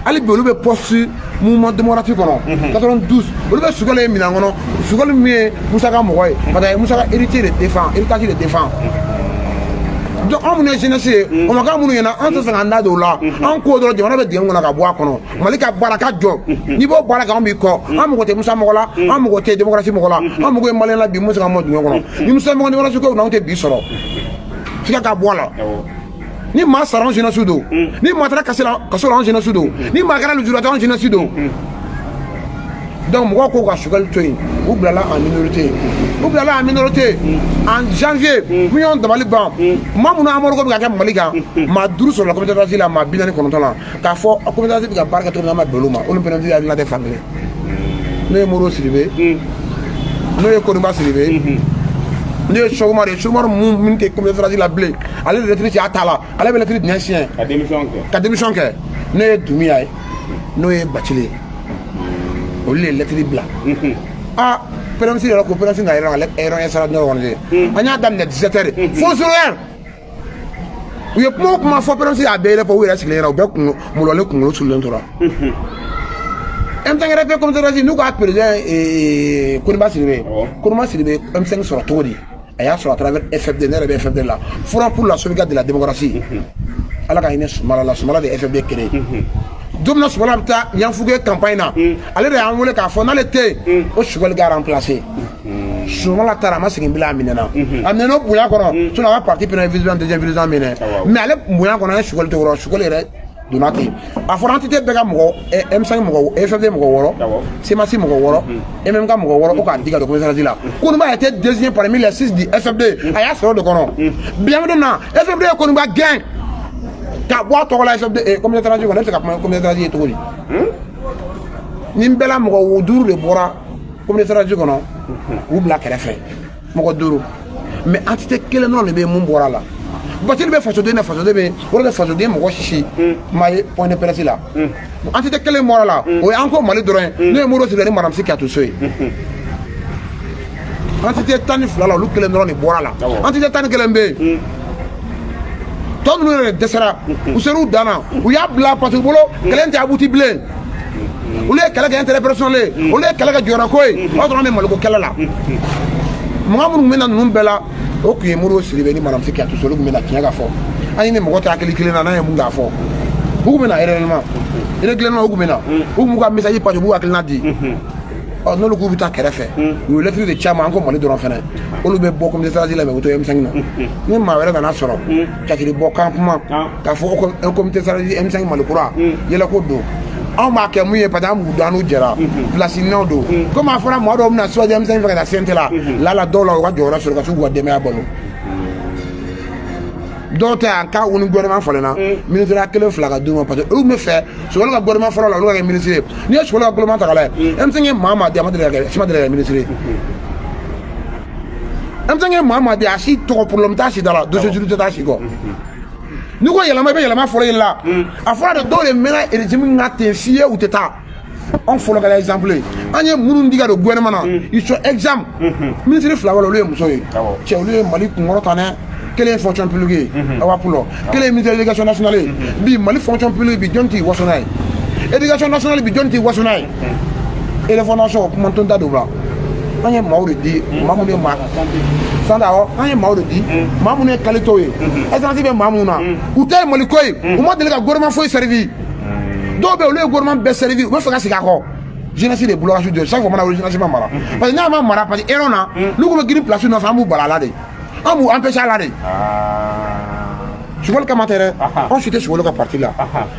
Hali bi, olu bɛ poste mouvement démocratique kɔnɔ 92, olu bɛ Choguel ye minɛn kɔnɔ. Choguel min ye Musa ka mɔgɔ ye, parce que Musa ka héritier de défend, héritage de défend. Donc anw minnu ye jeunesse ye, o ma k'an minnu ɲɛna, an tɛ fɛ k'an da don o la. An k'o dɔrɔn, jamana bɛ dingɛ min kɔnɔ, ka bɔ a kɔnɔ, Mali ka baara ka jɔ. N'i b'o baara kɛ, anw b'i kɔ. An mago tɛ Musa mɔgɔ la, an mago tɛ démocratie mɔgɔ la, an mago ye maliyɛn la bi mun bɛ se k'an bɔ dingɛ kɔnɔ. Ni Musa mɔgɔ démocratie ko, anw tɛ bi sɔrɔ f'i ka bɔ a la. Ni maa sara, anw jeunesse don. Ni maa taara kaso la, kaso la, anw jeunesse don. Ni maa kɛra lujuratɔ, anw jeunesse don. Donc mɔgɔw ko ka Choguel to yen, u bilala en minorité, u bilala en minorité. En janvier, mun y'anw dabali ban, maa minnu embargo bɛ ka kɛ Mali kan, maa duuru sɔrɔla comité stratégique la, maa 49 la, k'a fɔ comité stratégique bɛ ka baara kɛ cogo min na, an ma bɛn olu ma. Olu premier ministre hakilina tɛ fan kelen. N'o ye Modibo Sidibe, n'o ye Koniba Sidibe, n'o ye Cheick Oumar ye. Cheick Oumar mun tɛ comité stratégique la bilen, ale de lettre ci a ta la, ale bɛ lettre dingɛ siɲɛ. Ka démission kɛ. Ka démission kɛ. N'o ye Doumbouya ye, n'o ye Bathily ye, olu de ye lettre bila. Ah, premier ministre yɛrɛ ko, premier ministre na yɛrɛ ka yɛrɛ sara ɲɔgɔn kɔnɔ. An y'a daminɛ 17 heures fo 0 heure. U ye kuma o kuma fɔ, premier ministre y'a bɛɛ yɛrɛ fɔ, u yɛrɛ sigilen ɲɛna, u bɛɛ kun mɔlɔlen, kunkolo surulen tora. M5 RP comité stratégique n'u ka président Koniba Sidibe, Koniba Sidibe M5 sɔrɔ cogo di? A y'a sɔrɔ à travers FFD. Ne yɛrɛ bɛ FFD la, Front pour la sauvegarde de la démocratie. Ala ka hinɛ Sumala la, Sumala de ye FFD créé. Don min na Sumala bɛ taa Yanfuge campagne na, ale de y'an wele k'a fɔ n'ale tɛ yen, o Choguel ka remplacer. Sumala taara, a ma segin bilen, a minɛna, a minɛna o bonya kɔnɔ. Sinon a ka parti premier vice-président, deuxième vice-président minɛ, mais ale bonya kɔnɔ, an ye Choguel to kɔrɔ. Choguel yɛrɛ donna ten. A fɔra entité bɛɛ ka mɔgɔ, M5 mɔgɔ, FFD mɔgɔ 6, CMAS mɔgɔ 6, MMK mɔgɔ 6, o k'a di ka don comité stratégique la. Koniba a été désigné parmi les six du FFD. A y'a sɔrɔ o de kɔnɔ. Bi an bɛ don min na, FFD ye Koniba gɛn ka bɔ a tɔgɔ la FFD comité stratégique kɔnɔ. Ne bɛ se ka kuma comité stratégique ye cogo di? Nin bɛɛ la, mɔgɔ duuru de bɔra comité stratégique kɔnɔ k'u bila kɛrɛfɛ, mɔgɔ duuru. Mais entité kelen dɔrɔn de bɛ yen mun bɔra a la. Bathily bɛ fasoden na, fasoden bɛ o de fasoden mɔgɔ si ma ye point de presse la. Entité kelen bɔra la, o ye an ko Mali dɔrɔn ye, n'o ye Modibo Sidibe ni Madame Sy Kiyatu ye. Entité 12 la, olu kelen dɔrɔn de bɔra la. Entité 11 bɛ yen, tɔ ninnu yɛrɛ dɛsɛra, u ser'u dan na, u y'a bila parce que u bolo kɛlɛ in tɛ abouti bilen. Olu ye kɛlɛ kɛ intérêt personnel ye, olu ye kɛlɛ kɛ jɔyɔrɔko ye. O y'a sɔrɔ an bɛ maliko kɛlɛ la. Mɔgɔ minnu bɛ na ninnu bɛɛ la, o tun ye Modibo Sidibe ni Madame Sy Kiyatu, olu tun bɛ na. Tiɲɛ ka fɔ, an ni mɔgɔ tɛ hakili kelen na, n'an ye mun k'a fɔ, u tun bɛ na réellement, régulièrement u tun bɛ na, u tun b'u ka message passer, u b'u hakilina di. Ɔ, n'olu k'u bɛ taa kɛrɛfɛ, u ye lettre de ci a ma. An ko Mali dɔrɔn fɛnɛ, olu bɛ bɔ comité stratégique la, mais u to M5 na. Ni maa wɛrɛ nana sɔrɔ catiri bɔ kan kuma k'a fɔ ko comité stratégique M5 Mali kura yɛlɛko don, anw b'a kɛ mun ye? Parce que an b'u dɔn, an n'u jɛra place ɲininaw don. Komi a fɔra maa dɔw bɛna choisir M5 fɛ ka taa CNT la, la dɔw la, u ka jɔyɔrɔ sɔrɔ ka se k'u ka denbaya balo. Dɔw tɛ yan k'a u ni gouvernement falenna, ministère kelen fila ka d'u ma, parce que olu bɛ fɛ Choguel ka gouvernement fɔlɔ la, olu ka kɛ ministre ye. N'i ye Choguel ka gouvernement ta k'a lajɛ, M5 ye maa maa di, a ma deli ka kɛ, si ma deli ka kɛ ministre ye. M5 ye maa maa di, a si tɔgɔ problème t'a si da la, dossier juru tɛ t'a si kɔ. N'i ko yɛlɛma, i bɛ yɛlɛma fɔlɔ de la. A fɔra de, dɔw de mɛnna régime ka ten f'i ye, u tɛ taa. Anw fɔlɔ kɛra exemple ye. An ye minnu di ka don gouvernement na, ils sont exempts. Ministre fila b'a la, olu ye muso ye. Cɛ, olu ye Mali kunkɔrɔ ta dɛ. Kelen ye fonction publique ye, Awa Pulo. Kelen ye ministère de l'éducation nationale ye. Bi Mali fonction publique bi, jɔn t'i waso n'a ye? Éducation nationale bi, jɔn t'i waso n'a ye? Refondation kuma to da don la. An ye maaw de di, maa minnu ye maa santé, awɔ, an ye maaw de di, maa minnu ye qualité ye, essence bɛ maa minnu na, u tɛ ye Mali ko ye, u ma deli ka gouvernement foyi servi. Dɔw bɛ yen, olu ye gouvernement bɛɛ servi, u bɛ fɛ ka segin a kɔ. Jeunesse de blocage de chaque fois mana wuli, jeunesse ma mara, parce que n'a ma mara, parce que erreur na, n'u ko bɛ girin place nɔfɛ, an b'u bala a la de, an b'u empêcher a la de. Choguel kama tɛ dɛ, anw si tɛ Choguel ka parti la.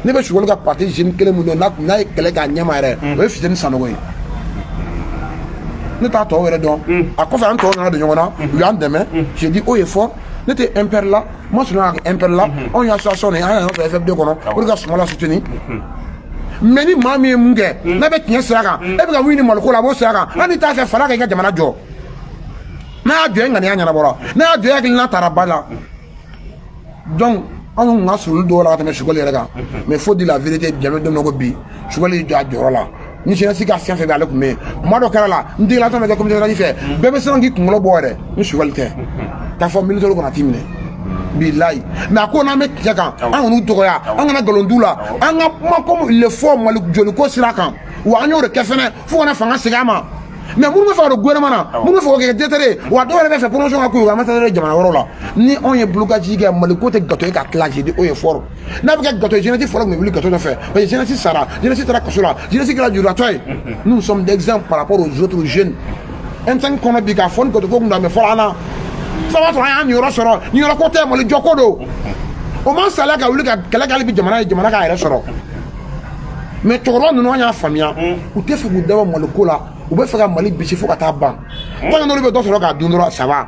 Ne bɛ Choguel ka parti jeune kelen min dɔn, n'a ye kɛlɛ kɛ a ɲɛma yɛrɛ, o ye Fuseni Sanogo ye. Ne t'a tɔw yɛrɛ dɔn. A kɔfɛ, an tɔw nana don ɲɔgɔn na, u y'an dɛmɛ. J'ai dit haut et fort, ne tɛ MPR la, ma sɔnna ka kɛ MPR la. Anw ye association de ye, an y'a sɔrɔ FFD kɔnɔ, o de ka Sumala soutenir. Mais ni maa min ye mun kɛ, n'a bɛ tiɲɛ sira kan, e bɛ ka mun ɲini Maliko la, a b'o sira kan. Hali n'i t'a fɛ, fara kan i ka jamana jɔ. N'a y'a jɔ, e ŋaniya ɲɛnabɔra. N'a y'a jɔ, e hakilina taara ba la. Donc anw kun ka surun dɔw la ka tɛmɛ Choguel yɛrɛ kan. Mais faut dire la vérité, jame don min na ko bi, Choguel y'i jɔ a jɔyɔrɔ la. Ni jeunesse ka fɛn fɛn bɛ, ale tun bɛ yen. Kuma dɔ kɛra la, n degela tɔn bɛ kɛ comité fɛ, bɛɛ bɛ siran k'i kunkolo bɔ yɛrɛ. Ni Choguel tɛ k'a fɔ militaire kana t'i minɛ, bilayi. Mais a ko n'an bɛ tiɲɛ kan, an kan'u dɔgɔya, an kana nkalon d'u la, an ka kuma comme il le faut Mali joliko sira kan. Wa an y'o de kɛ fɛnɛ fo kana fanga segin a ma. Mais minnu bɛ fɛ ka don gouvernement na, minnu bɛ fɛ k'o kɛ directeur ye, wa dɔw yɛrɛ bɛ fɛ promotion ka k'u ye, ambassadeur ye jamana wɛrɛw la. Ni anw ye blocage kɛ, Mali ko tɛ gâteau ye ka tila. J'ai dit haut et fort, n'a bɛ kɛ gâteau ye, jeunesse fɔlɔ tun bɛ wuli gâteau nɔfɛ, parce que jeunesse sara, jeunesse taara kaso la, jeunesse kɛra juratɔ ye. Nous sommes d'exemple par rapport aux autres jeunes. M5 kɔnɔ bi, k'a fɔ ni gâteau ko kun don, mais fɔlɔ an na fɔlɔ b'a sɔrɔ an y'an niyɔrɔ sɔrɔ. Niyɔrɔ ko tɛ, Mali jɔ ko don. O man saliya ka wuli ka kɛlɛ kɛ hali bi jamana ye, jamana k'a yɛrɛ sɔrɔ. Mais cɛkɔrɔba ninnu, an y'a faamuya, u tɛ fɛ k'u dabɔ Mali ko la, u bɛ fɛ ka Mali bisi fo ka taa ban. Tant que n'olu bɛ dɔ sɔrɔ k'a dun dɔrɔn, ça va.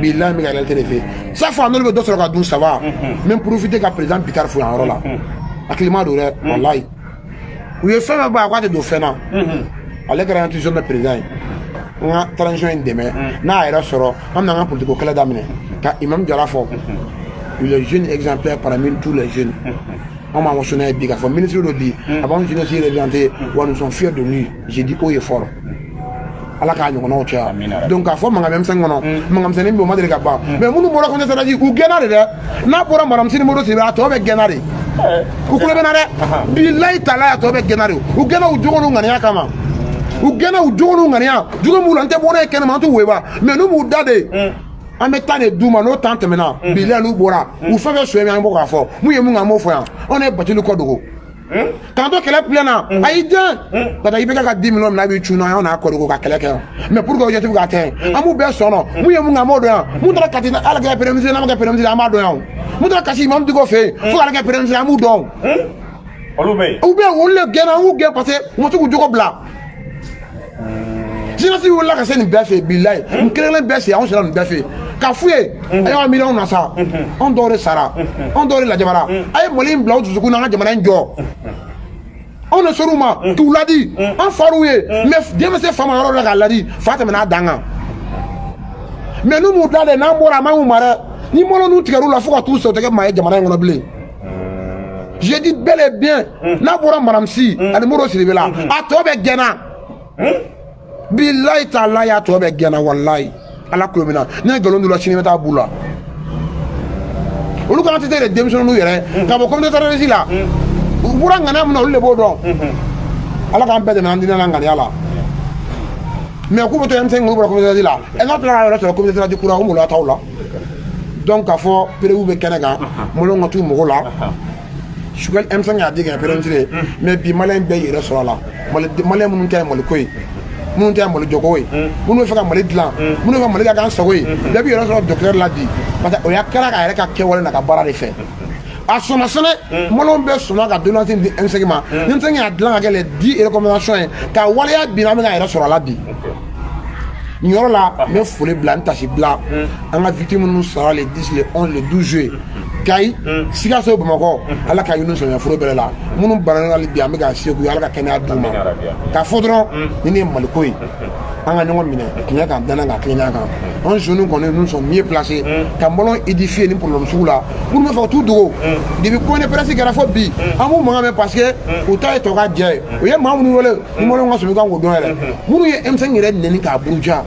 Bilahi, n bɛ ka réalité de fɛ. Chaque fois n'olu bɛ dɔ sɔrɔ k'a dun, ça va. N bɛ profiter ka président Bittar fo yan yɔrɔ la. Hakilima don dɛ, walayi. U ye fɛn fɛn bɔ a ko a tɛ don fɛn na. Ale kɛra institution de président ye, n ka transition in dɛmɛ n'a yɛrɛ sɔrɔ, an bɛna an ka politique kɛlɛ daminɛ ka Imam Jara fɔ. Il est jeune exemplaire parmi tous les jeunes. An b'an waso n'a ye bi k'a fɔ ministre dɔ bi, a b'anw jeunesse représenté. Wa nous sommes fiers de lui, j'ai dit haut et fort. Ala k'a ɲɔgɔnnaw caya. Donc k'a fɔ mankan bɛ M5 kɔnɔ, mankan misɛnnin bɛ yen, o ma deli ka ban. Mais minnu bɔra comité stratégique, u gɛnna de dɛ. N'a bɔra Madame Sini Modibo Sidibe, a tɔ bɛ gɛnna de. U kulo bɛ na dɛ, bilayi talayi, a tɔ bɛ gɛnna de. U gɛnna u jogo n'u ŋaniya kama. U gɛnna u jogo n'u ŋaniya jogo m'u la. N tɛ bɔ n'a ye kɛnɛma, an t'u weba. Mais n'u m'u da de, an bɛ taa de d'u ma. N'o temps tɛmɛna, bilayi, n'u bɔra, u fɛn fɛn sonya min, an bɔ k'a fɔ mun ye mun kɛ, an b'o fɔ yan. Anw ye Bathily kɔ dogo k'an to kɛlɛ filɛ na, a y'i den ka taa IBK ka 10 millions minɛ, a b'i cun na, an n'a kɔ dogo ka kɛlɛ kɛ yan. Mais pour que objectif ka atteint, an b'u bɛɛ sɔn nɔ. Mun ye mun kɛ, an b'o dɔn yan. Mun taara Kati, ala kɛ premier ministre, n'a ma kɛ premier ministre, an b'a dɔn yan. Mun taara Kasi Imam Dicko fɛ yen fo k'ale kɛ premier ministre, an b'u dɔn. Olu bɛ yen. U bɛ olu de gɛnna, an y'u gɛn parce que u ma se k'u jogo bila. Jeunesse wulila ka se nin bɛɛ fɛ yen, bilayi. Nin kelen kelen bɛɛ se, anw sera nin bɛɛ fɛ yen k'a f'u ye: a y'aw miliyɔn na sa, anw dɔw de sara, anw dɔw de lajabara. A ye Mali in bila u dusukun na, an ka jamana in jɔ. Anw de ser'u ma k'u ladi, an far'u ye. Mais den bɛ se fa ma yɔrɔ dɔ la k'a ladi, fa tɛmɛna a dan kan. Mais n'u m'u da dɛ, n'an bɔra, a man ɲi u ma dɛ. Ni mɔnɔ n'u tigɛr'u la fo ka t'u sa, u tɛ kɛ maa ye jamana in kɔnɔ bilen. J'ai dit bel et bien, n'a bɔra Madame Sy ani Modibo Sidibe la, a tɔ bɛ gɛnna. Bilayi taalayi, a tɔ bɛ gɛnna. Walayi, Ala kulo bɛ na. Ne ye nkalon d'u la, sini bɛ taa b'u la. Olu kana tɛ de denmisɛnninw yɛrɛ ka bɔ comité terroriste la. U bɔra ŋaniya min na, olu de b'o dɔn. Ala k'an bɛɛ dɛmɛ an diinɛ na ŋaniya la. Mais k'u bɛ to M5, olu bɔra comité terroriste la ɛ, n'a tilala ka yɛrɛ sɔrɔ comité terroriste kura, o maloya t'aw la. Donc k'a fɔ preuve bɛ kɛnɛ kan, maliyɛnw ka t'u mago la. Choguel M5 y'a di kɛ premier ministre ye, mais bi maliyɛn bɛɛ yɛrɛ sɔrɔ a la. Maliyɛn minnu kɛra Maliko ye. Minnu tɛ Mali jɔko ye, minnu bɛ fɛ ka Mali dilan, minnu bɛ fɛ Mali ka k'an sago ye, bɛɛ b'i yɛrɛ sɔrɔ docteur la bi, parce que o y'a kɛra k'a yɛrɛ ka kɛwale n'a ka baara de fɛ. A sɔnna sɛnɛ, Maliyɛnw bɛɛ sɔnna ka doléance di M5 ma. M5 y'a dilan ka kɛ les 10 recommandations ye ka waleya. Bi an bɛ k'an yɛrɛ sɔrɔ a la bi. Nin yɔrɔ la, n bɛ foli bila, n tasi bila an ka victime minnu sara le 10, le 11, le 12 juillet, Kayi, Sikaso, Bamakɔ. Ala ka ɲini sɔrɔ foro bɛrɛ la. Minnu bananen hali bi, an bɛ ka se k'u ye, Ala ka kɛnɛya d'u ma. K'a fɔ dɔrɔn, ni nin ye Maliko ye, an ka ɲɔgɔn minɛ tiɲɛ kan, danna kan, tilennenya kan. An jeunes kɔni, nous sommes mieux placés ka maliyɛnw édifier ni problème sugu la. Minnu bɛ fɛ ka t'u dogo, depuis point de presse kɛra fo bi, an b'u mankan mɛn, parce que u ta ye tɔ ka jɛ ye. U ye maa minnu wele ni maliyɛnw ka sɔmi kan k'o dɔn yɛrɛ, minnu ye M5 yɛrɛ nɛni k'a buruja,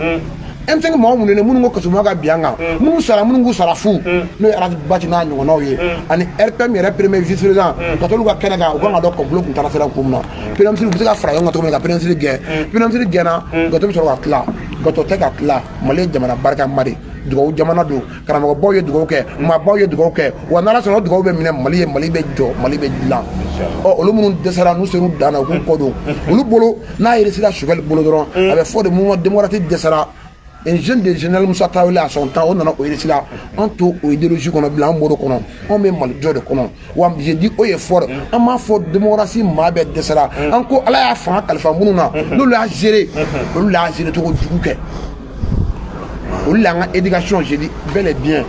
M5 mɔgɔ minnu ni minnu ko kasuma ka bi an kan, minnu sara, minnu k'u sara fu, n'o ye Ras Bath n'a ɲɔgɔnnaw ye, ani RPM yɛrɛ premier vice président, ka t'olu ka kɛnɛ kan. U kan ka dɔn complot kun taara sira kun min na. Premier ministre, u bɛ se ka fara ɲɔgɔn kan cogo min na ka premier ministre gɛn. Premier ministre gɛnna, gâteau bɛ sɔrɔ ka tila. Gâteau tɛ ka tila. Mali ye jamana barikama de, dugawu jamana don. Karamɔgɔbaw ye dugawu kɛ, maabaw ye dugawu kɛ, wa n'Ala sɔnna, o dugawu bɛ minɛ. Mali ye, Mali bɛ jɔ, Mali bɛ dilan. Ɔ, olu minnu dɛsɛra, n'u ser'u dan na, u k'u kɔ don. Olu bolo n'a réussira Choguel bolo dɔrɔn, a bɛ fɔ de mouvement démocratique dɛsɛra. Un jeune de général Moussa Traoré à son temps, o nana, o réussira. An to o idéologie kɔnɔ bilen, an bɔr'o kɔnɔ. Anw bɛ Mali jɔ de kɔnɔ. Wa je dis haut et fort, an m'a fɔ démocratie maa bɛɛ dɛsɛra. An ko Ala y'a fanga kalifa minnu na, n'olu y'a gérer, olu y'a gérer cogo jugu kɛ. Olu l'an ka éducation, je dis bel et bien,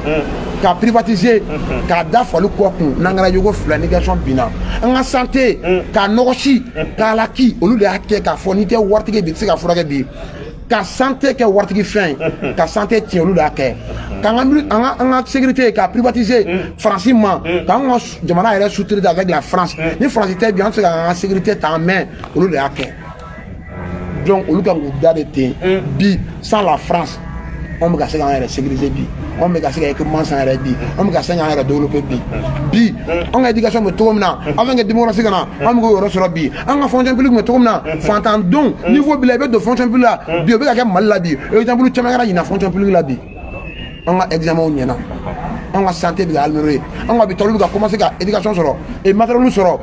k'a privatiser, k'a da fali kɔ kun, n'an kɛra yogo fila, éducation binna. An ka santé, k'a nɔgɔsi, k'a laki, olu de y'a kɛ k'a fɔ n'i tɛ waritigi bi, i tɛ se ka furakɛ bi. Ka santé kɛ waritigi fɛn ye, ka santé tiɲɛ, olu de y'a kɛ. K'an ka an ka sécurité k'a privatiser Faransi ma, k'an ka jamana yɛrɛ sous-traiter avec la France. Ni Faransi tɛ bi, an tɛ se k'an ka sécurité ta en main. Olu de y'a kɛ. Donc olu kan k'u da de ten bi. Sans la France, anw bɛ ka se k'an yɛrɛ sécuriser bi, anw bɛ ka se ka équipement san yɛrɛ bi, anw bɛ ka se k'an yɛrɛ développer bi. Bi anw ka éducation bɛ cogo min na, avant que démocratie ka na, an bɛ k'o yɔrɔ sɔrɔ bi. An ka fonction publique bɛ cogo min na, fantandenw niveau bi la, i bɛ don fonction publique la bi, o bɛ ka kɛ Mali la bi. Exemple caman kɛra ɲinan fonction publique la bi. An ka examen ɲɛna, an ka santé bɛ ka améliorer, an ka hôpital bɛ ka commencer ka éducation sɔrɔ et matériel sɔrɔ.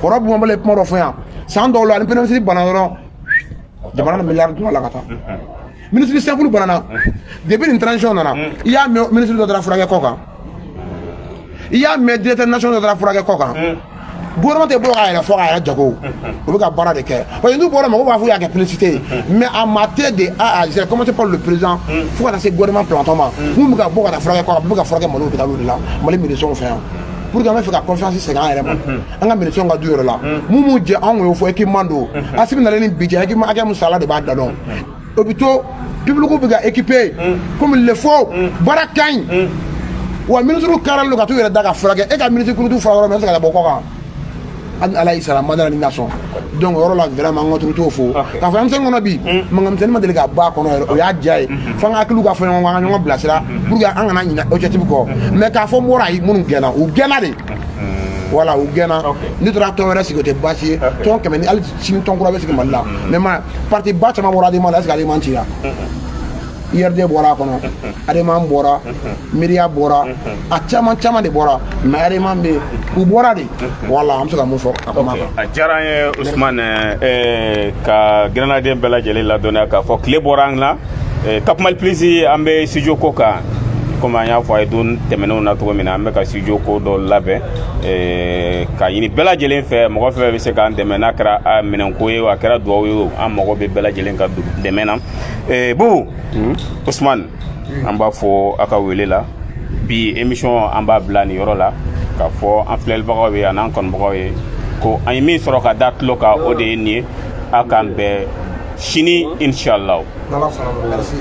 Kɔrɔ Bumabolo ye kuma dɔ fɔ yan, san dɔw la, ni premier ministre banna dɔrɔn, jamana na miliyari dun a la ka taa. Ministre simple banana. Depuis nin transition nana, i y'a mɛn ministre dɔ taara furakɛ kɔ kan? I y'a mɛn directeur national dɔ taara furakɛ kɔ kan? Gouvernement tɛ bɔ k'a yɛrɛ fɔ k'a yɛrɛ jago. U bɛ ka baara de kɛ, parce que n'u bɔra, mɔgɔw b'a fɔ k'u y'a kɛ publicité ye. Mais a ma tɛ de A à Z, commencer par le président fo ka taa se gouvernement planton ma, mun bɛ ka bɔ ka taa furakɛ kɔ kan, bɛɛ bɛ ka furakɛ Mali hôpital de la, Mali médecins fɛ yan, pour que an bɛ fɛ ka confiance segin an yɛrɛ ma, an ka médecins ka du yɛrɛ la. Mun m'u jɛ, anw y'o fɔ, équipement don. Asimi nalen ni bi cɛ, équipement hakɛ mun sara de b'a da dɔn. Hôpitaux publics bɛ ka équipé comme il le faut, baara ka ɲi. Wa ministre karalen don ka t'u yɛrɛ da ka furakɛ. E ka ministre kurutu fura yɔrɔ min, e tɛ se ka bɔ kɔ kan, hali Ala y'i sara madara ni nasɔn. Donc o yɔrɔ la, vraiment, an ka autorité fo k'a fɔ M5 kɔnɔ bi, mankanmisɛnnin ma deli ka bɔ a kɔnɔ yɛrɛ. O y'a diya ye fo an ka hakiliw ka fɔ ɲɔgɔn kan, an ka ɲɔgɔn bilasira pour que an kana ɲinɛ objectif kɔ. Mais k'a fɔ n bɔra, ayi, minnu gɛnna, u gɛnna de. Voilà, u gɛnna. N'i taara tɔn wɛrɛ sigi, o tɛ baasi ye. Tɔn kɛmɛ ni hali sini, tɔn kura bɛ sigi Mali la. Mais ma parti ba caman bɔra ADEMA la. Est ce que ADEMA cira? IRD bɔra a kɔnɔ, ADEMA bɔra, Miiriya bɔra, a caman caman de bɔra, mais ADEMA bɛ yen. U bɔra de. Voilà, an bɛ se ka mun fɔ a kuma kan. A diyara an ye, Usumane. Ka grenadien bɛɛ lajɛlen ladɔnniya k'a fɔ tile bɔra an na. Cap Mali Plus, an bɛ studio ko kan. Komi an y'a fɔ a ye don tɛmɛnenw na cogo min na, an bɛ ka studio ko dɔ labɛn ka ɲini bɛɛ lajɛlen fɛ. Mɔgɔ fɛn fɛn bɛ se k'an dɛmɛ, n'a kɛra a minɛnko ye o, a kɛra duwawu ye o, an mago bɛ bɛɛ lajɛlen ka dɛmɛ na. Bubu Usumane, an b'a fɔ a ka wele la bi. Émission, an b'a bila nin yɔrɔ la k'a fɔ an filɛlibagaw ye an'an kanubagaw ye ko an ye min sɔrɔ ka da tulo kan, o de ye nin ye. A k'an bɛn sini, inshallah. N'Ala sɔnna ma, merci.